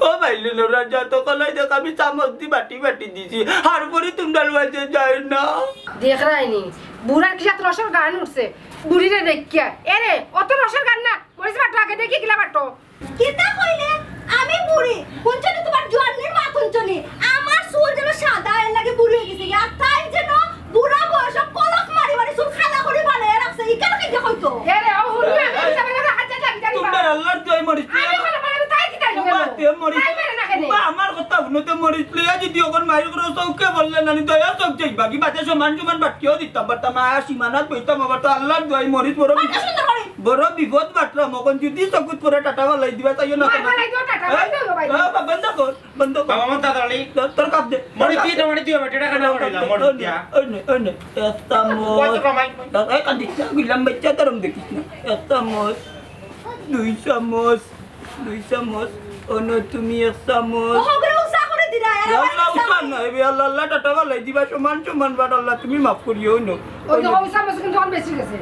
ও ভাই, আইলে না রাজা, তখন ওই দেখ আমি চামচ দি বাটি বাটি দিছি, আর পরে তোমরা লইতে যায় না। দেখরায়নি, বুড়ার কিসাত রসর গান উঠছে, বুড়িরে দেখিয়া। এরে, অত রসর গান না, মরিচ বাটো আগে দেখি কিলা বাটো। কিতা কইলে? আমি বুড়ি? হুনছনি তুমার জোয়ানর মাত হুনছনি? আমার চুল যেন সাদা, এর লাগি বুড়ি অই গেছি। আর তাই যেন বুড়া বয়সো কলপ মারি মারি চুল কালা করি বানাইয়া রাখছে। ইখান কিতা কইতো? এরে, ও হুনবি, আমি এই, এই, যাবে না, হাত যা, যা, যা, যা। তোমরা আল্লাহর দোয়াই মরিচ। আমি কলপ মারি, তাই কিতা কইলো? তোমরা তে মরিচ। তাই পারে না কেনে? তোমরা আমার কথা হুনো তে মরিচ লইয়া যদি অখন মাইর করো, চউখে বললে নানি দয়া চউখ যাইবা। কি বাদে সমান সমান বাটকিও দিতাম পারতাম, আর সীমানাত বইতাম, আবার তো আল্লাহর দোয়াই মরিচ বড় বাটা বিপদ। সুন্দর করি। বড় বিপদ বাটলাম, অখন যদি চকুত পড়ে টাটা বালাই দিবা, তাইও না। মার বালাই দিও, টাটা হ্যাঁ? বালাই দিও, বালাই দিও। হ্যাঁ, বা-, বন্ধ কর, বন্ধ কর। বাবা, মন তাড়াতাড়ি। তোর, তোর কাপ দে। মরে তুই তো মরে তুই বেটা কেন করিলা, মরে ওই নে, দিয়া। ওই নে, ওই নে। এক চামচ। কত কমাই? এই কান্দিস না, গুলাম বাচ্চা, তোরম দেখিস না। এক চামচ, দুই চামচ, দুই চামচ। অনো তুমি এক চামচ। ওহ, করে উসা করে দিলা, আর ইয়া আল্লাহ, আবার উসা না, এ আল্লাহ, আল্লাহ, টাটা বালাই দিবা, সমান সমান বাট আল্লাহ, তুমি মাফ করিও না। ওই যে ওই চামচ কিন্তু অখন বেশি গেছে।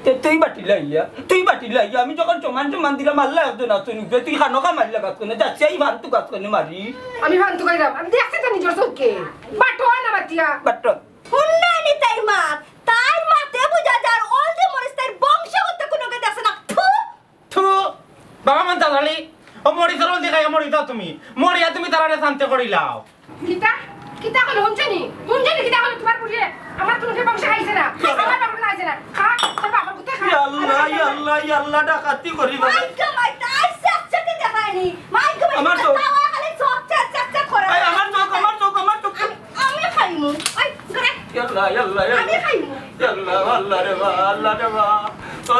তে তুই বাটি লাইয়া, তুই বাটি লাইয়া, আমি যখন সমান সমান দিলাম, আল্লাহ একজন আছইন উপরে, তুই খানো কামাই লাগাস কেনে, যাচ্ছি এই ফালতু কাজ কেনে মারি। আমি ফালতু কইরাম, আমি দেখছি তো নিজর চউখে। বাটো না বাটিয়া। বাটো। হুনলায়নি তাইর মাত, তাইর মাতে বুঝা যার, অল যে মরিচ তাইর বংশগত কুনুগে দেখছে না। থু! থু! বাবা মন তাড়াতাড়ি, ও মরিচর হলদি খাইয়া মরি যাও তুমি। মরিয়া তুমি তারারে শান্তি করিলাও। কিতা? কিতা কইলো হুনছনি? হুনছনি কিতা কইলো তুমার বুড়িয়ে? আমার কুনুগে বংশ খাইছে না। আমার বাপর খাইছে না। খা, তোর বাপর কুত্তা খা। ইয়া আল্লাহ, ইয়া আল্লাহ, ইয়া আল্লাহ, ডাকাতি করি বলে। মাইগো মাই, তাই চেক চেক দেখায়নি। মাইগো মাই, আমার চউখ। তাওয়া খালি চউখ চেক চেক চেক করে। এই, আমার চউখ, আমার চউখ, আমার চউখ। আমি, আমি খাইমু। এই, ধরে। ইয়া আল্লাহ, ইয়া আল্লাহ, ইয়া আল্লাহ। আমি খাইমু। ইয়া আল্লাহ, আল্লাহ রে বা, আল্লাহ রে বা।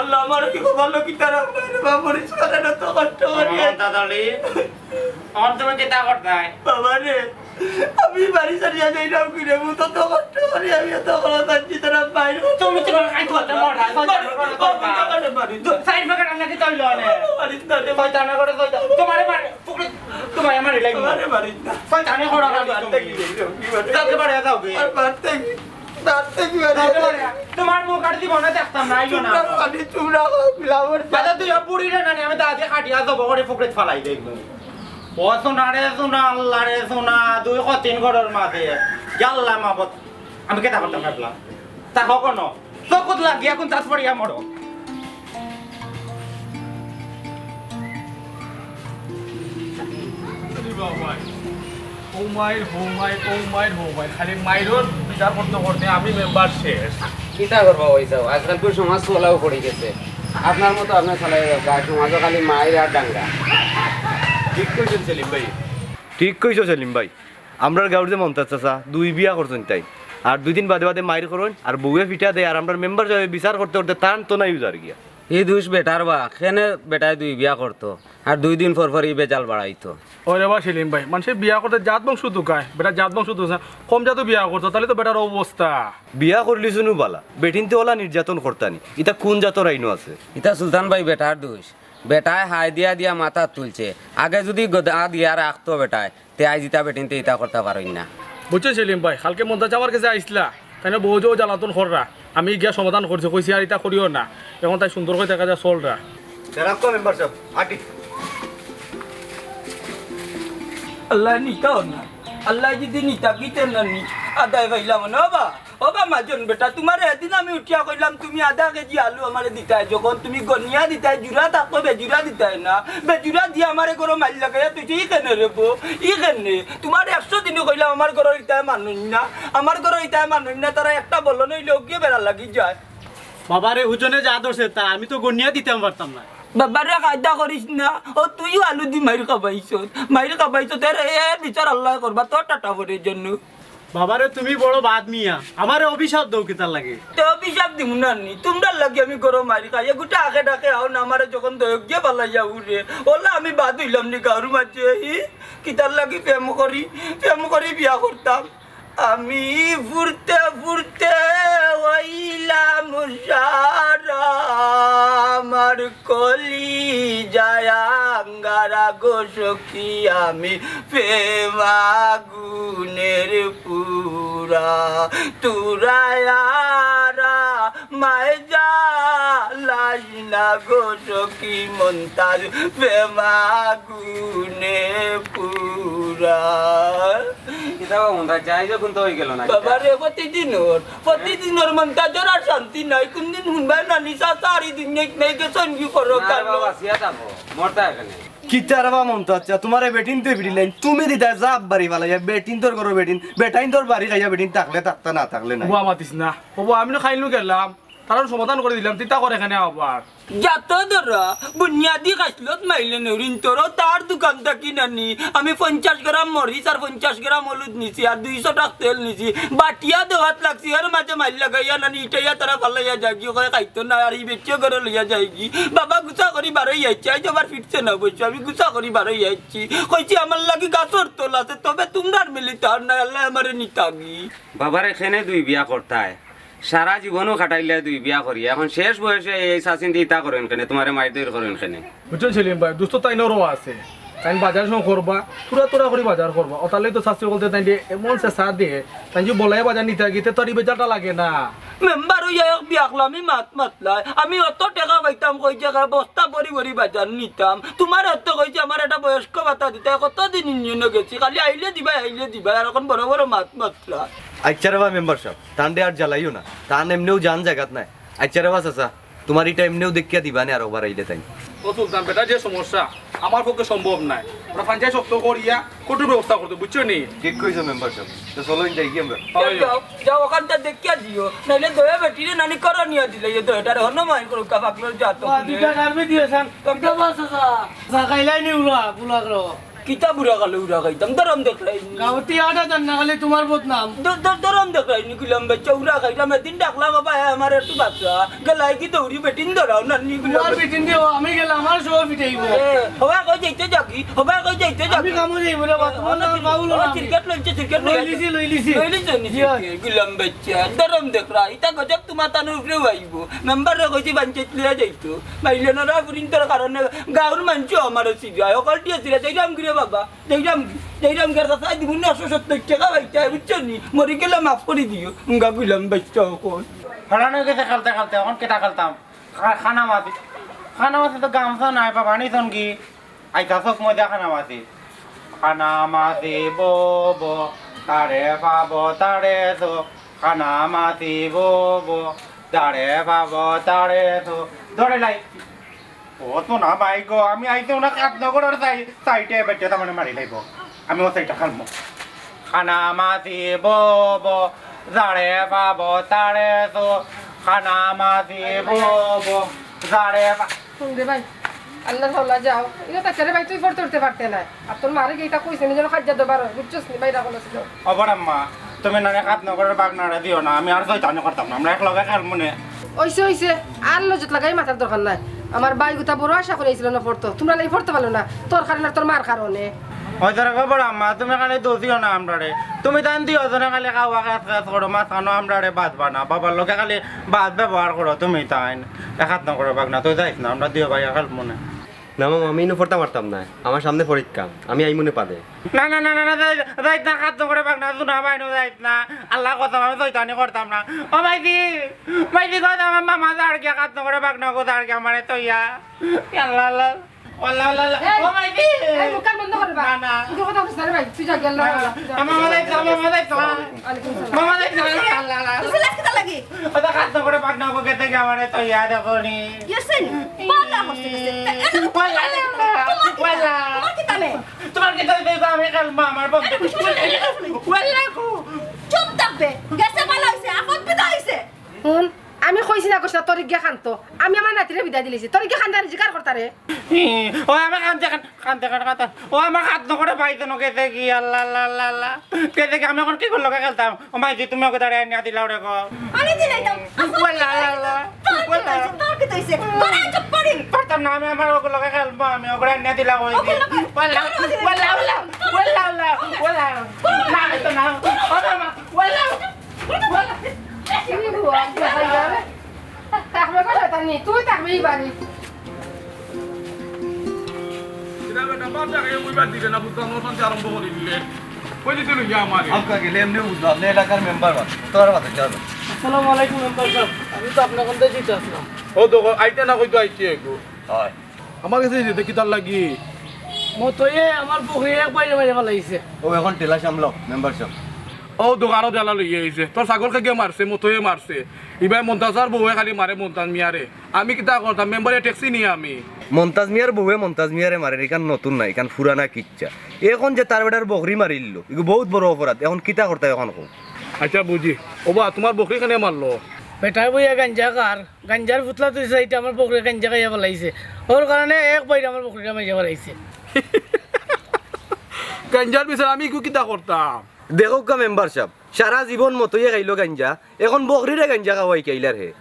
আল্লাহ, আমার কি কপালো কিতা রাখলো রে বা, মরিচ খাইতে তো কষ্ট করি। আমার দাদালি, আমার তুমি কিতা করতায়? বাবা রে, আমি বাড়ি ছাড়িয়া যাইরাম কিরে, মু তো, তো কষ্ট করি, আমি এত বড় থাকছি, তারা বাইরে। তুমি তো খাই করতে মরা, মারি। সাইড ভাগা রান্না দিতে হইলো অনে। মারিস না রে। শয়তানা করে শয়তান। তোমারে মারে, পুকুরে, তোমারে মারি লাগি। আমারে মারিস না। শয়তানি করা আমারে লাগি মারতে তুমি। কি রে? কি মারে? যাতে পারে যাও গি। আর মারতে কি? মারতে কি মারে? যাতে পারে। তোমার মুখ আর জীবনে দেখতাম না, আইও না। তোমরা মারি, তোমরা মিলাবর। আচ্ছা, তুই আর বুড়ি রে না নি, আমি দাঁতে কাটিয়া যাবো, করে পুকুরে ফালাই দেব। ও সোনা রে সোনা, আল্লাহ রে সোনা, দুই কতিন ঘরর মাঝে। ইয়াল্লা মাবত। আমি কিতা করতাম ভাবলাম? তা কখনো চকুত লাগিয়া কোন চাষ পড়িয়া মরো। আরে বাবা, ও মাইর, হো মাইর, ও মাইর, হো মাইর। খালি মাইরর বিচার করতে করতে আমি মেম্বার শেষ। কিতা করবা ওই যাও, আজকাল তো সমাজ চলাও পড়ে গেছে। আপনার মতো আপনার চালাই দরকার, সমাজও খালি মাইর আর ডাঙ্গা। ঠিক কইছেন সেলিম ভাই। ঠিক কইছো সেলিম ভাই। আমরার গাঁওর যে মমতাজ চাচা, দুই বিয়া করছইন তাইন। আর দুই দিন বাদে বাদে মাইর করইন, আর বউয়ে ফিটা দেয়, আর আমরার মেম্বার সাবে বিচার করতে করতে তান তো নাই উজার গিয়া। ই দুষ বেটার বা, কেনে বেটায় দুই বিয়া করতো, আর দুই দিন পর পর ই বেজাল বাড়াইতো। ওরে বা সেলিম ভাই, মানষে বিয়া করতে জাত বংশ তুকায়, বেটা জাত বংশ তুকায়, কম জাতো বিয়া করতো, তাইলে তো বেটার অবস্থা। বিয়া করলি শুনু বালা, বেটিন্তে ওলা নির্যাতন করতানি, ইতা কোন জাতর আইনো আছে? ইতা সুলতান ভাই বেটার দুষ। বেটায় হায় দিয়া দিয়া মাথাত তুলছে। আগে যুদি গদা দিয়া রাখতো বেটায়, তে আইজ ইতা বেটিন্তে ইতা করতা পারইন না। বুঝছো সেলিম ভাই, কালকে মন্তাজ আমার গেছে আইছলা, তাইন বউত জ্বালাতন কররা, আমি গিয়া সমাধান করছি, কইছি আর ইতা করিও না। এখন তাই সুন্দর করি দেখা যায় চলরা। রাখো মেম্বার সাব, আটি। আল্লায় নিতাও না, আল্লায় যুদি নিতা কিতা না নি, আদায় পাইলাম না বা। ও বা মাজন বেটা, তুমারে এদিন আমি উঠিয়া কইলাম, তুমি আধা কেজি আলু আমারে দিতায়, যখন তুমি গনিয়া দিতায়, জুড়া থাকতো বেজুড়া দিতায় না, বেজুড়া দিয়া আমারে গরো মাইর লাগাইয়া তুই ইখানে রে বো, ইখানে। তুমারে একশো দিনও কইলাম, আমার গরো ইতায় মানুষ না, আমার গরো ইতায় মানুষ না, তারা একটা বলন অইলে ওগিয়ে বেড়া লাগি যায়। বাবারে, হুজনে যা ধরছে তা, আমি তো গনিয়া দিতাম পারতাম না। বাবারে, কায়দা করিস না, ও তুইও আলু দি মাইর খাবাইছস, মাইর খাবাইছস, এর, এর বিচার আল্লায় করবা, তোর টাটা পড়ের জন্য। বাবারে, তুমি বড় বাদ মিয়া, আমারে অভিশাপ দেও কিতার লাগি? তে অভিশাপ দিমু না নি, তুমরার লাগি আমি গরো মাইর খাই, এগুটা আগে ডাকে আও না, আমারে যখন দয়ক দিয়া বালাইয়া উরে, ওলা আমি বাদ অইলাম নি গাঁওর মাঝে, ই কিতার লাগি প্রেম করি, প্রেম করি বিয়া করতাম। আমি ফুরতে ফুরতে অইলাম সারা, আমার কলিজায় আঙ্গারা গো সখী, আমি প্রেম আগুনের পুরা। তুরা আরা মায় জ্বালাইস না গো সখী, মন্তাজ প্রেম আগুনে পুরা। কিতা বা মন্তাজ চাচা, এই যে কুন্তা অইগেলো না? বাবা রে, প্রতিদিনর, প্রতিদিনর মন্তাজর আর শান্তি নাই। কুনদিন হুনবায় নানি চাচা আর ই দুনিয়াত নাই, গেছইন গি পরকালো। না রে বাবা, সিয়া থাকো, মরতা এখানে। কিতা রে বা মন্তাজ চাচা, তুমারে বেটিন্তে ফিরিলাইন, তুমি দিতা জাপ বাড়ি ফালাইয়া, বেটিন্তর ঘরো বেটিন, বেটাইন্তর বাড়ি খাইয়া বেটিন থাকলে থাকতা, না থাকলে নাই। ওবা মাতিস না, ওবা আমি না খাইলু গেলাম, তারার সমাধান করি দিলাম, তিতা করে এখানে আবার। যত ধরা, বুনিয়াদি খাসলত মাইলে নেউরিন তোরও তার দোকান থাকি নানি। আমি পঞ্চাশ গ্রাম মরিচ আর পঞ্চাশ গ্রাম হলুদ নিছি আর দুইশো টাকা তেল নিছি। বাটিয়া দেওয়াত লাগছি, এর মাঝে মাইল লাগাইয়া নানি ইটাইয়া তারা ফালাইয়া যায়গি, কয় খাইতো না, আর ই বেটিও ঘরে লইয়া যায়গি। বাবা গুছা করি বারই আইছে, আইজ আবার ফিরছে না অবশ্য, আমি গুছা করি বারই আইছি। কইছি আমার লাগি গাছর তল আছে, তবে তুমরার মিলি তার নাই, আল্লায় আমারে নিতাগি। বাবারে খেনে দুই বিয়া করতায়, সারা জীবনও কাটাইলে দুই বিয়া করিয়া, এখন শেষ বয়সে এই চাচিন্তে ইতা করইন কেনে, তুমারে মাইর দইর করইন কেনে? বুঝছইন সেলিম ভাই, দুস্ত তাইনরও আছে, তাইন বাজার সব করবা, থুড়া থুড়া করি বাজার করবা। অতার লাগি তো চাচি অকলতে তাইন যে এমন চেঁচা দে, তাইন যে বলাইয়া বাজার নিতা গিতে তোর ই বেজারটা লাগে না। মেম্বার অইয়া এক বিয়াকলামি মাত মাতলায়, আমি অত টেকা পাইতাম কই জাগায় বস্তা ভরি ভরি বাজার নিতাম। তুমার অত কইছি আমার একটা বয়স্ক ভাতা দিতা, কতদিন ইউনিয়নো গেছি, খালি আইলে দিবায়, আইলে দিবায়, আর এখন বড় বড় মাত মাতলায়। আইচ্ছা রে বা মেম্বার সাব, তানরে আর জ্বালাইও না, তান এমনেউ জান জাগাত নাই। আইচ্ছা রে বা চাচা, তুমার ইটা এমনেউ দেখিয়া দিবা নে আর ওবার আইলে তাইন। ও সুলতান বেটা, যে সমস্যা, আমার পক্ষে সম্ভব নায়। আমরা পঞ্চায়েত শক্ত করিয়া কঠোর ব্যবস্থা করতে, বুঝছো নি? ঠিক কইছো মেম্বার সাব। তো চলো, যাই কি আমরা? যাও, যাও, যাও, ওখানটা দেখিয়া দিও, নাইলে দয়া বেটিরে নানি করা নিয়া দিলে, এ দয়াটারে হনো মাইর করুক, কা পাগলর জাত। ও, দুইটা ডারবি দিও সান। তোমরা বাস আছে। চা খাইলাই নি উড়া, বুলা করো। কিতা বুড়া কালে উড়া খাইতাম, দরম দেখলাই নি। গাউতি আটা জান না খালি তুমার বদনাম। দ-, দ-, দরম দেখলাই নি, গুলাম বাইচ্চা উড়া খাইতাম, এদিন ডাকলাম, বাবা, এ আমার একটু বাচ্চা, গেলাই কি দৌড়ি বেটিন ধরাও না নি, গুলাম তুমার বাইচ্চা। বেটিন দিও, আমি গেলে আমার সব ফিটাইব। এ, হবা কই যাইতে যাকি, হবা কই যাইতে আমি যাকি। কামো যাইব রে, বাবা, তুমার ও, না, বাউল ও, না। ক্রিকেট লইছে, ক্রিকেট লইছে। লইলিছি, লইলিছি। লইলিছে নি, জি হয়। গুলাম বাইচ্চা, দরম দেখরা, ইতা গজব তুমার তানুর উপরেও আইব। মেম্বাররে কইছি পঞ্চায়েত লইয়া যাইতো, মাইলে নরা ফুরিন্তর কারণে গাউর মানষে আমারে চিরায়, হকলটিয়ে চিরায়, যাইরাম গিরে বাবা। যাইরাম, যাইরাম গের চাচা, দিমু না একশো সত্তর টেকা পাইতায়, বুঝছো নি? মরি গেলে মাফ করি দিও। উঙ্গা গুলাম বাইচ্চা অখন। হারানো গেছে খেলতে খেলতে, অখন কিতা খেলতাম? খা-, খানা মাছি। খানা মাছি তো গামছা নাই, বাবা, আনিছন কি? আইতা চশমা দিয়া খানা মাছি। খানা মাছি বো বো, তারে পাবো তারে তো। খানা মাছি বো বো, তারে পাবো তারে তো। ধরে লাই। ও তো না ভাই গো, আমি আইতে না কাত নগরের সাই-, সাইডে বেটে তার মানে মারি লাইব। আমি ও সাইডটা খালমু। খানা মাছি বো বো, যারে পাবো তারে তো। খানা মাছি বো বো, যারে পা- হুন রে ভাই, আল্লাহ তাআলা যাও। ইনো তাকে রে ভাই, তুই পড়তে উঠতে পারতে না। আর তোর মারে গিয়ে তা কইছে, নিজের খাদ্য দবার, বুঝছস নি? বাইরা বলেছিল। অবর আম্মা, তুমি নানে কাত নগরের বাগনারে দিও না, আমি আর শয়তানি করতাম না, আমরা এক লগে খেলমু নে। অইছে, অইছে, আর লজত লাগাই মাতার দরকার নাই। আমার ভাই গুতা বড় আশা করি আইছিল না পড়তো, তুমরা লাগি পড়তে পারলো না, তোর কারণে আর তোর মার কারণে। অই তোরা খবর আম্মা, তুমি খালি দোষিও না আমরারে, তুমি তান দিও জনে খালি খাওয়া কাজ কাজ করো, মাঝখানো আমরারে বাদ বানা, বাবার লগে খালি বাদ ব্যবহার করো তুমি তাইন। একাত নগরের বাগনা, তুই যাইস না, আমরা দিও ভাই খেলমু নে। না মামা, আমি ইনো পড়তাম পারতাম না, আমার সামনে পরীক্ষা, আমি আইমু নে বাদে। না, না, না, না, না, যাই-, যাইত না, কাত নগরের বাগনা, শুনা বাইনো যাইত না। আল্লাহ কসম, আমি শয়তানি করতাম না। ও মাইজি, মাইজি গো, আমার মামা যার গিয়া কাত নগরের বাগনা গো, যার গিয়া আমারে তইয়া। আল্লাহ, আল্লাহ। আল্লাহ, আল্লাহ, আল্লাহ। এই, ও মাইজি। এই, মুখ কান বন্ধ করে বা। না, না। মুখে কথা বলিস না রে ভাই, তুই যা, গেল না, না, না, না। তুই যা। আমার মামা যাইতো, আমার মামা যাইতো। ওয়ালাইকুম আসসালাম। মামা যাইতো, আল্লাহ, আল্লাহ, আল্লাহ। তুই সিলাস কিতা লাগি? ওটা কাত নগরের বাগনা গো, গেতে গিয়া আমারে তইয়া দেখো নি। ইয়াসিন, বালা হচ্ছে গেছে। তা এত ওয়াল্লাহ, তোমার কি ওয়াল্লাহ। তোমার কি কামে? তোমার কি তাই দেখো আমি কাল মা আমার বন্ধু। এটা কিছু না, এটা কিছু না। ওয়াল্লাহ গো। চুপ থাকবে। গেছে ভালো হইছে, আপদ বিদায় হইছে। হুন, আমি কইছি না, কইছি না, তোর গিয়া খান্ত। আমি আমার নাতিরে বিদায় দিলিছি। তোর গিয়া খান্দার জিকার করতারে। ও আমার কান্দে কান, কান্দে কান, কান্দে। ও আমার কাত নগরের বাগনা গেছে কি, আল্লাহ, আল্লাহ, আল্লাহ, আল্লাহ। গেছে কি, আমি এখন কি করলো খেলতাম? ও মাইজি, তুমি ওকে দাঁড়ায় আনিয়া দিলাও রে গো। আনি দিলাইতাম। ওয়াল্লাহ, আল্লাহ, আল্লাহ। তোর কি ওয়াল্লাহ। হইছে? তোর কি হইছে? তোরা চুপ করি। পারতাম না, আমি আমার ওগুলোকে খেলবো, আমি ওগুলো আনিয়া দিলাম ওই দিন। ওগুলো ওয়াল্লাহ, ওয়াল্লাহ, ওয়াল্লাহ, ওয়াল্লাহ, ওয়াল্লাহ, ওয়াল্লাহ। না, আমি তো না। ও বাবা, ওয়াল্লাহ, ওয়াল্লাহ। কি গো, আজকে ভাই যাবে? থাকবে গো, শয়তানি, তুই থাকবি এই বাড়ি। কিতা বেটা, বাপ জাগায় কইবার দিলে না, বুঝলাম না, অশান্তি আরম্ভ করি দিলে। কই দিতে লইয়া আমারে? আপকা গেলে এমনি বুঝলো, আপনি এলাকার মেম্বার মান, তো আর বাতাস যাবে। আসসালামু আলাইকুম মেম্বার সাহেব, আমি তো আপনার কাছে যেতে আসলাম। ও তো আইতে না কইতো আইতে একটু। হয়। আমার কাছে যেতে কিতার লাগি? মতইয়ে আমার বকরি এক বাইরে মারি ফালাইছে। ও এখন ঠেলা সামলাও, মেম্বার সাব। ও দোকানো ঠেলা লইয়া আইছে। তোর ছাগলকে গিয়া মারছে, মতইয়ে মারছে। ইবায় মন্তাজর বউয়ে খালি মারে মন্তাজ মিয়ারে। আমি কিতা করতাম, মেম্বারে ট্যাক্সি নিয়া আমি। মন্তাজ মিয়ার বউয়ে মন্তাজ মিয়ারে মারে, ইখান নতুন না, ইখান পুরানা কিচ্ছা। এখন যে তার বেটার বকরি মারিল, ইগু বউত বড় অপরাধ। এখন কিতা করতায়, এখন কও। আচ্ছা বুঝি। ওবা, তুমার বকরি কেনে মারলো? বেটার বইয়া গাঞ্জা খার, গাঞ্জার ফুতলা তুই চাইতে আমার বকরি গাঞ্জা খাইয়া ফালাইছে। ওর কারণে এক বাইরে আমার বকরিটা মারিয়া ফালাইছে। গাঞ্জার বিচার আমি ইগু কিতা করতাম? দেখউক্কা মেম্বার সাব, সারা জীবন মতইয়ে খাইলো গাঞ্জা, এখন বকরিরে গাঞ্জা খাওয়াই খাইলার হে।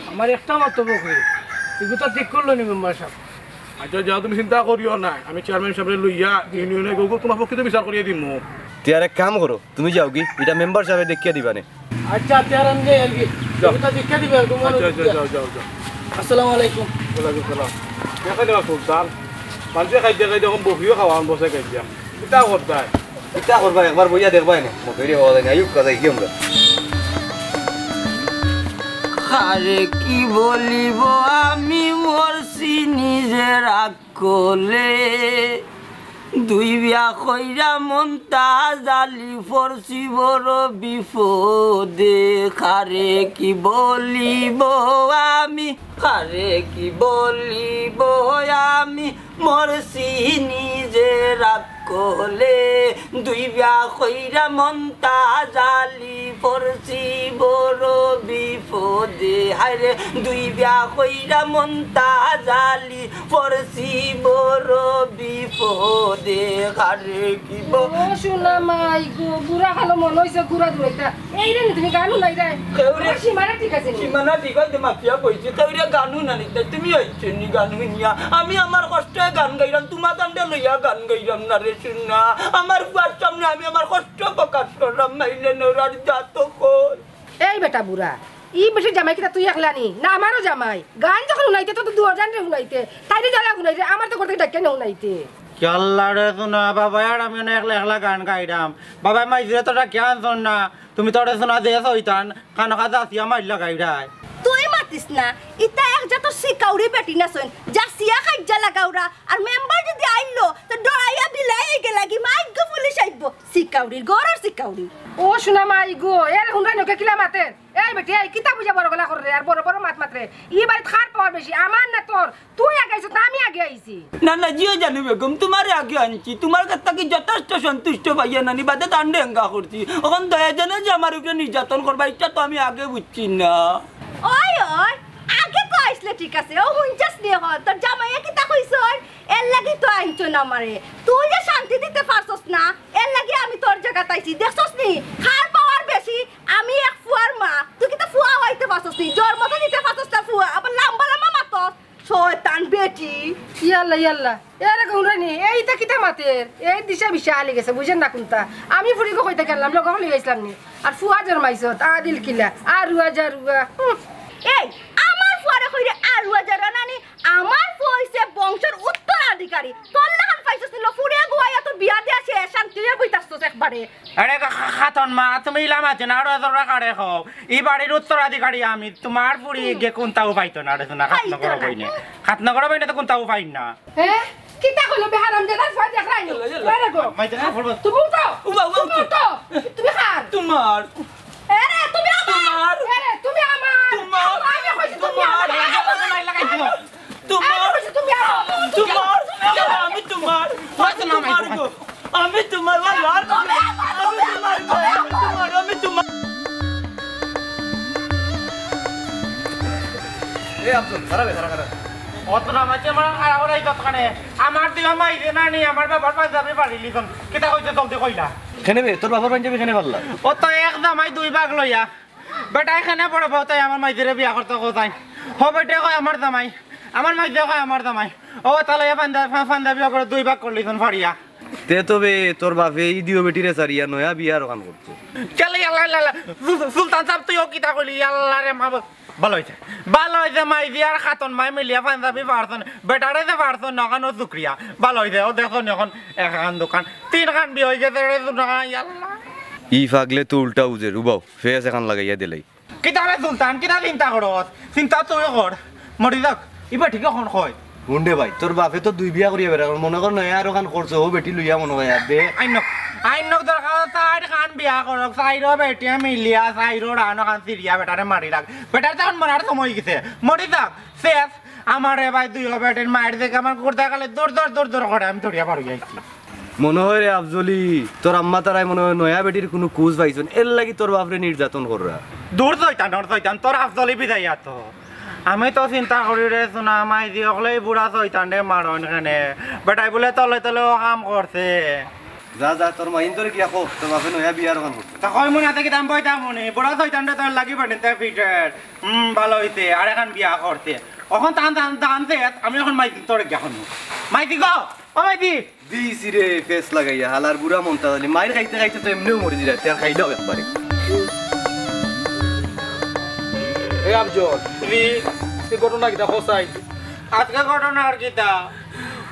আমার একটা মাত্র বকরি, ইগু তো ঠিক করলো নি মেম্বার সাব। আচ্ছা যাও, তুমি চিন্তা করিও না, আমি চেয়ারম্যান সাবরে লইয়া ইউনিয়নে গিয়া তুমার পক্ষে তো বিচার করিয়া দিমু। তে আর এক কাম করো, তুমি যাওগি, ইটা মেম্বার সাবে দেখিয়া দিবা নে। আচ্ছা, তে আর আমি যাই আর কি। যাও। ইটা দেখিয়া দিবা, তুমার আচ্ছা, আচ্ছা, যাও, যাও, যাও। আসসালামু আলাইকুম। ওয়ালাইকুম সালাম। দেখো না সুলতান, মানষে খাইতে খাইতে এখন বকরিও খাওয়ান বসে খাইতে। কিতা করতায়? কিতা করবা, একবার বইয়া দেখবায় নে। মতইরে বাবা জানি, আইউক কাজে কি আমরা। আরে কি বলিব আমি মরছি নিজের আকলে, দুই বিয়া কইরা মন্তাজ আলী পড়ছি বড় বিপদে। কারে কি বলিব আমি, কারে কি বলিব আমি, মরছি নিজের আকলে, দুই বিয়া কইরা মন্তাজ আলী পড়ছি বড় বিপদে। হায়রে, দুই বিয়া কইরা মন্তাজ আলী পড়ছি বড় বিপদে। কারে কি ব- ও সোনা মাই গো, বুড়া খানো মনে অইছে গুড়া দৌড়াইতা। এই রে, তুমি গান হুনাই রে। কেউ রে, তোমার সীমানা ঠিক আছে নি? সীমানা ঠিক আছে, মাফিয়া কইছি। কেউ রে গান হুনানি, তুমি আইছো নি গান হুনিয়া? আমি আমার কষ্টে গান গাইরাম, তুমার তান্ডে লইয়া গান গাইরাম না রে সোনা। আমার ফুয়ার সামনে আমি আমার কষ্ট প্রকাশ কররাম, মাইলে নরার জাত কই। এই বেটা বুড়া, ই বেটির জামাই কিতা তুই একলা নি? না আমারও জামাই। গান যখন হুনাইতে তো দুইওর জানরে হুনাইতে, তাইরে জ্বালা হুনাইতে, আমার তো ঘর থাকি ডাকিয়া না হুনাইতে। ইয়াল্লা রে সোনা, বাবা আর আমি অনো একলা একলা গান গাইরাম। বাবা মাইজিরে তো ডাকিয়া আনছইন না, তুমি তো রে সোনা যে শয়তান, কানো কাজে আসিয়া মাইর লাগাইরায়। তুই মাতিস না, ইতা এক জাতর সিকাউরি বেটি না সইন, যাচিয়া খাইজ্জা লাগাউরা, আর মেম্বার যদি আইলো, তো ডরাইয়া বিলাই গেলাগি, মাইগো পুলিশ আইবো, সিকাউরির ঘরর সিকাউরি। ও সোনা মাই গো, এর হুনরা নকে কিলা মাতের? এই বেটি, এই কিতা বুঝা বড় গলা কররে আর বড় বড় মাত মাতরে? ই বাড়িত কার পাওয়ার বেশি, আমার না তোর? তুই আগে আইছস না আমি আগে আইছি? না, না, জিও জানু বেগম, তুমারে আগে আনছি। তুমার কাছ থাকি যথেষ্ট সন্তুষ্ট পাইয়া নানি বাদে তান ডেঙ্গা করছি। অখন দয়া জানো যে আমার উপরে নির্যাতন করবা, ইটা তো আমি আগে বুঝছি না। ওই, ওই, আগে তো আইছলে ঠিক আছে। ও হুনছস নি অখন? তোর জামাইয়ে কিতা কইছইন? এর লাগি তো আনছইন আমারে। তুই যে শান্তি দিতে পারছস না, এর লাগি আমি তোর জাগাত আইছি। দেখছস নি? কার পাওয়ার বেশি? আমি এক ফুয়ার মা, তুই কিতা ফুয়া অইতে পারছস নি? জন্ম তো দিতে পারছস না ফুয়া, আবার লাম্বা লাম্বা মাতস, শয়তান বেটি। ইয়াল্লা, ইয়াল্লা, এরে গৌরানি, এই ইতা কিতা মাতের? এই দিশা বিশা আলি গেছে, বুঝের না কুনতা। আমি ফুড়িগু কইতে গেলাম, লগে লই আইছলাম নি। আর ফুয়া জন্মাইছত, আদিল কিলা, আরুয়া জারুয়া। হুম। এই, আমার ফুয়ারে কইরে আরুয়া জারুয়া নানি, আমার ফুয়া অইছে বংশর উত্তরাধিকারী। তোর লাখান পাইছস নি লো, ফুড়িয়ে গুয়াইয়া তো বিয়া দিয়া শেষ, শান্তি অইয়া বই থাকছস একবারে। আরে খা-, খা-, খাতন মা, তুমি ইলা মাতে না, আরো জোরে কারে কও। ই বাড়ির উত্তরাধিকারী আমি, তুমার ফুড়ি হুম। গে কুনতাউ পাইতো না রে, না, খাত পাইতো নগর না। বইনে। খাত নগর বইনে তো কুনতাউ পাইন না। হে? কিতা কইলো বেহারাম দাদা, ফাই দেখ রাইনি। ইয়াল্লা, ইয়াল্লা। এরে গো। মাইতে না পড়বো। তুমি উঠো। উবা, উবা, তুমি উঠো। উঠো। তুমি কার? তুমার। এরে, তুমি আমার। তুমার। এরে, তুমি আমার। তুমার। আমি কইছি তুমি তুমার। আমার। আমি কইছি তুমি আমার। তুমার। আমি কইছি তুমি আমার। তুমার। ইয়াল্লা, আমি তুমার। আমি তুমার গো। আমি তুমার, ও লাল, আমি তুমার, আমি তুমার, আমি তুমার। এ আব্দুল, খারাপ, খারাপ, খারাপ। অত না মাঝে আমার খারাপ অইরায় ততখানে। আমার দিবা মাইরে না নি, আমার বাবার পাঞ্জাবি ফাড়িলিছইন। কিতা কইছে জলদি কইলা? কেনে বে, তোর বাবার পাঞ্জাবি কেনে ফাড়লা? অত এক জামাই দুই ভাগ লইয়া। বেটায় কেনে বড় বউতায় আমার মাইজিরে বিয়া করতা কইছইন। হ বেটায় কয় আমার জামাই, আমার মাইজিয়ে কয় আমার জামাই। ও তাইলে এ পাঞ্জা-, পা-, পাঞ্জাবি অগুরে দুই ভাগ করলিছইন ফাড়িয়া। তে তো বে, তোর বাপে ই দিও বেটিরে ছাড়িয়া নয়া বিয়া আরোখান করতো। চলে ইয়াল্লা, ইয়াল্লা, ইয়াল্লা। সু-, সুলতান সাব, তুই ও কিতা কইলি? ইয়াল্লা রে মা, ভালা অইছে। ভালা অইছে, মাইজি আর খাতন মাই মিলিয়া পাঞ্জাবি ফাড়ছইন। বেটারে যে ফাড়ছইন, অখানও শুকরিয়া। ভালা অইছে, ও দেখো নি অখন একখান দুইখান, তিনখান বিয়া অইগেছে রে, দুইখান, ইয়াল্লা। ই পাগলে তো উল্টা উজের, উবাও, ফেস এখান লাগাইয়া দিলাই। কিতা রে সুলতান, কিতা চিন্তা করস? চিন্তা তুই কর, মরি যাউক। ইবা ঠিক অখন কয়। হুন রে ভাই, তোর বাপে তো দুই বিয়া করিয়া বেড়া, মনে কর নয়া আরো খান করছে, ও বেটি লইয়া মনে হয় আর দে। আইন নক, আইন নক দরকার, চাইর খান বিয়া করক, চাইরো বেটিয়ে মিলিয়া, চাইরো রানো খান সিরিয়া বেটারে মারি রাখ। বেটার তখন মরার সময় গেছে, মরি যাক, শেষ। আমারে ভাই দুই বেটির মায়ের দেখে আমার কুকুর দেখালে দৌড় দৌড় দৌড় দৌড় করে আমি দৌড়িয়া পারু যাইছি। মনে হয় রে আফজলি, তোর আম্মা তারাই মনে হয় নয়া বেটির কোনো কুজ পাইছন, এর লাগি তোর বাপরে নির্যাতন কররা। দূর শয়তান, ওর শয়তান, তোর আফজলি বিদায় আতো। আমি তো চিন্তা করি রে, সোনা মাইজি অকলেই বুড়া শয়তানরে মারইন কেনে। বেটায় বুলে তলে তলে ও কাম করছে। যা, যা, তোর মাইন তোরে কিয়া কো, তোর বাপে নয়া বিয়ার অখান করছে। তা কই মনে আছে কিতা আমি বইতাম মনে, বুড়া শয়তানরে তোর লাগি বানিতে ফিটের। হুম, ভালা অইছে, আর এখান বিয়া করছে। অখন তান, তান, তান শেষ, আমি অখন মাইজি তোরে গিয়া কইমু। মাইজি গো, ও মাইজি। দিছি রে, ফেস লাগাইয়া, হালার বুড়া মন্তাজ আলী। মাইর খাইতে খাইতে তো এমনেউ মরি দিরা, তে আর খাইলাও একবারে। এ আফজল, জি। এই ঘটনা কিতা কও চাই? আজকে ঘটনা আর কিতা?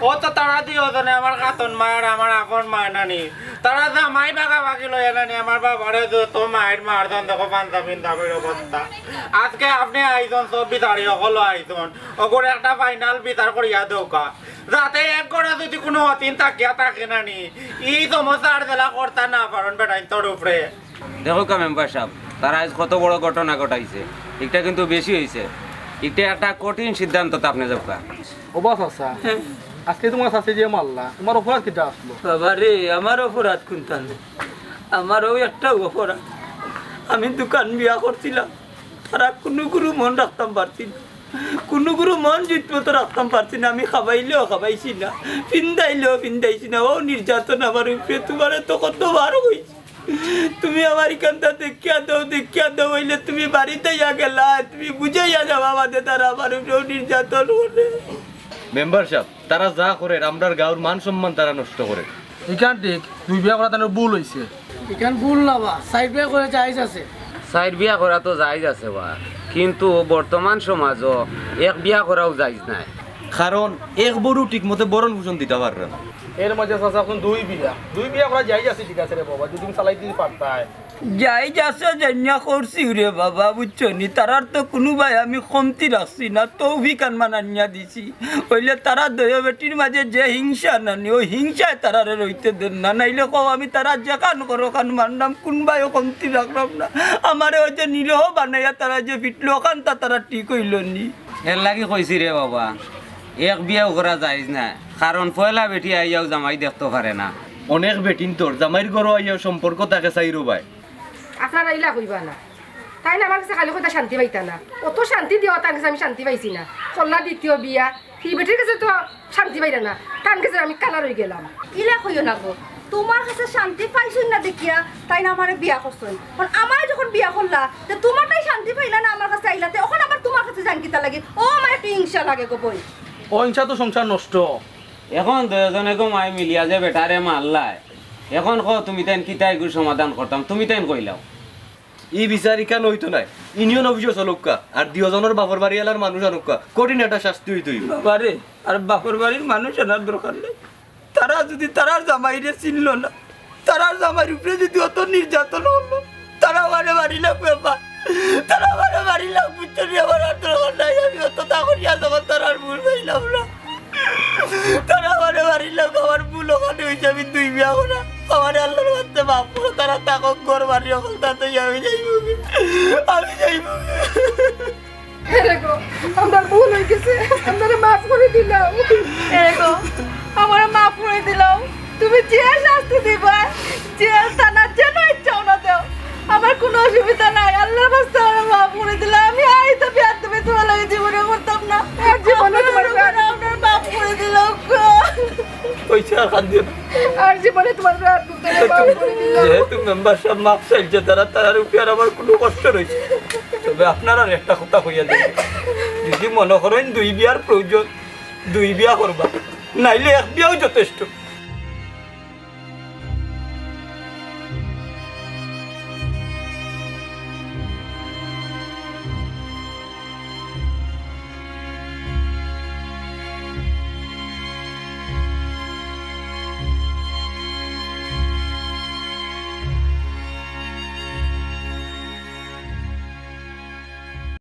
ও তো তারা দুইওজনে আমার খাতন মায় আর আমার আপন মায় নানি। তারা জামাই ভাগাভাগি লইয়া নানি আমার বাবারে যত মাইর মারছন, দেখো পাঞ্জাবিন দাবির অবস্থা। আজকে আপনে আইছন, সব বিচারি অকলও আইছন। অগুর একটা ফাইনাল বিচার করিয়া দেউক্কা। যাতে এক ঘরে যদি কুনু হতিন থাকিয়া থাকে নানি, ই সমস্যা আর জেলা করতা না পারইন বেটাইন্তর উপরে। দেখউক্কা মেম্বার সাব, তারা আইজ কত বড় ঘটনা ঘটাইছে, ইটা কিন্তু বেশি অইছে। ইটা একটা কঠিন সিদ্ধান্তত আপনে যাউক্কা। ও বা চাচা, আজকে তুমার চাচি যে মারলা, তুমার অপরাধ কিতা আছলো? বাবা রে, আমার অপরাধ কুনটা নি? আমার অউ একটাউ অপরাধ, আমি দুইখান বিয়া করছিলাম, তারা কুনুগুরু মন রাখতাম পারছি না। কুনুগুরু মন জিত মতো রাখতাম পারছি না, আমি খাবাইলেও খাবাইছি না, ফিন্দাইলেও ফিন্দাইছি না। অউ নির্যাতন আমার উপরে, তুমারে তো কতবার কইছি, তুমি আমার ইখানটা দেখিয়া দেও, দেখিয়া দেও, অইলে তুমি বাড়িত আইয়া গেলায়, তুমি বুঝাইয়া যাওয়া বাদে তারা আমার উপরে অউ নির্যাতন করে। মেম্বার সাব, তারা যা করের, আমরার গাউর মান সম্মান তারা নষ্ট করের। ইখান ঠিক, দুই বিয়া করা তান ভুল অইছে। ইখান ভুল না বা, চাইর বিয়া করা জায়েজ আছে। চাইর বিয়া করা তো জায়েজ আছে বা, কিন্তু বর্তমান সমাজো এক বিয়া করাও জায়েজ নায়। কারণ এক বউরে ঠিক মতো ভরণ পোষণ দিতা পাররা না। এর মাঝে চাচা অখন দুই বিয়া, দুই বিয়া করা জায়েজ আছে, ঠিক আছে রে বাবা, যদি তুমি চালাই দিতে পারতায়। জায়েজ আছে জানিয়া করছি রে বাবা, বুঝছো নি? তারার তো কুনুবায় আমি কমতি রাখছি না, তৌফিক আনমান আনিয়া দিছি। অইলে তারা দুইও বেটির মাঝে যে হিংসা নানি, অউ হিংসায় তারারে রইতে দেন না। নাইলে কও আমি তারা যেখান করো খান মানরাম, কুনবায়ও কমতি রাখরাম না। আমারে অউ যে নিরহ বানাইয়া তারা যে ফিটলো, অখানটা তারা ঠিক অইলো নি। এর লাগি কইছি রে বাবা, এক বিয়াও করা জায়েজ না, কারণ পয়লা বেটি আইয়াও জামাই দেখতো পারে না। অনেক বেটিন্তর জামাইর ঘরো আইয়াও সম্পর্ক থাকে চাইরোবায়। আপনারা ইলা কইবা না। তাইন আমার গেছে খালি কইতা শান্তি পাইতা না। অত শান্তি দিয়াও তান গেছে আমি শান্তি পাইছি না। করলা দ্বিতীয় বিয়া, হি বেটির গেছে তো শান্তি পাইরা না। তান গেছে আমি কালার অইগেলাম। ইলা কইও না গো। তুমার গেছে শান্তি পাইছইন না দেখিয়া তাইন আমারে বিয়া করছইন। অখন আমারে যখন বিয়া করলা, তে তুমারটাই শান্তি পাইলা না আমার গেছে আইলা, তে অখন আবার তুমার গেছে যাইন কিতার লাগি? ও আমার একটু হিংসা লাগে গো বইন। অউ হিংসা তো সংসার নষ্ট। অখন দুইওজনে গো মাই মিলিয়া যে বেটারে মারলায়, অখন কও তুমি তাইন কিতা ইগুর সমাধান করতাম, তুমি তাইন কইলাও। ই বিচার ইখান অইতো নায়, ইউনিয়ন অফিসো চলউক্কা, আর দুইওজনর বাপর বাড়িআলার মানুষ আনউক্কা, কঠিন একটা শাস্তি অইতো অইবো। বাবারে, আর বাপর বাড়ির মানুষ আনার দরকার নাই। তারা যদি তারার জামাইরে চিনলো না, তারার জামাইর উপরে যদি অত নির্যাতন করলো, তারা আমারে মারিলাউক বাবা, তারা আমারে মারিলাউক, বুঝছো নি? আমার আর দরকার নাই, আমি অততা করিয়া যখন তারার ভুল পাইলাম না। তারা আমারে মারিলাউক, আমার ভুল অখানে অইছে, আমি দুই বিয়া করা। আমারে আল্লার ওয়াস্তে মাফ করো, তারা থাকউক, ঘর বাড়ি অকলতা থইয়া আমি যাইমুগি, আমি যাইমুগি। এরে গো, আমরার ভুল অইগেছে, আমরারে মাফ করি দিলাও। এরে গো, আমারে মাফ করি দিলাও। তুমি যে শাস্তি দিবায়, জেল থানা যেন ইচ্ছা অয় দেও, আমার কুনু অসুবিধা নাই। আল্লার ওয়াস্তে আমারে মাফ করি দিলাও। আমি আর ইতা বেয়াদবি তুমার লগে জীবনে করতাম না। আর জীবনে তুমার লগে আর আমরারে মাফ করি দিলাও গো। অইছে, আর কান্দিও না। আর জীবনে তুমার লগে আর করতাম না। মাফ করি দিলাও। যেহেতু মেম্বার সাব মাফ চাইছে, তারা, তারার উপরে আর আমার কুনু কষ্ট রইছে না। তবে আপনারারে একটা কথা কইয়া যাই, যদি মনো করইন দুই বিয়ার প্রয়োজন, দুই বিয়া করবা, নাইলে এক বিয়াও যথেষ্ট।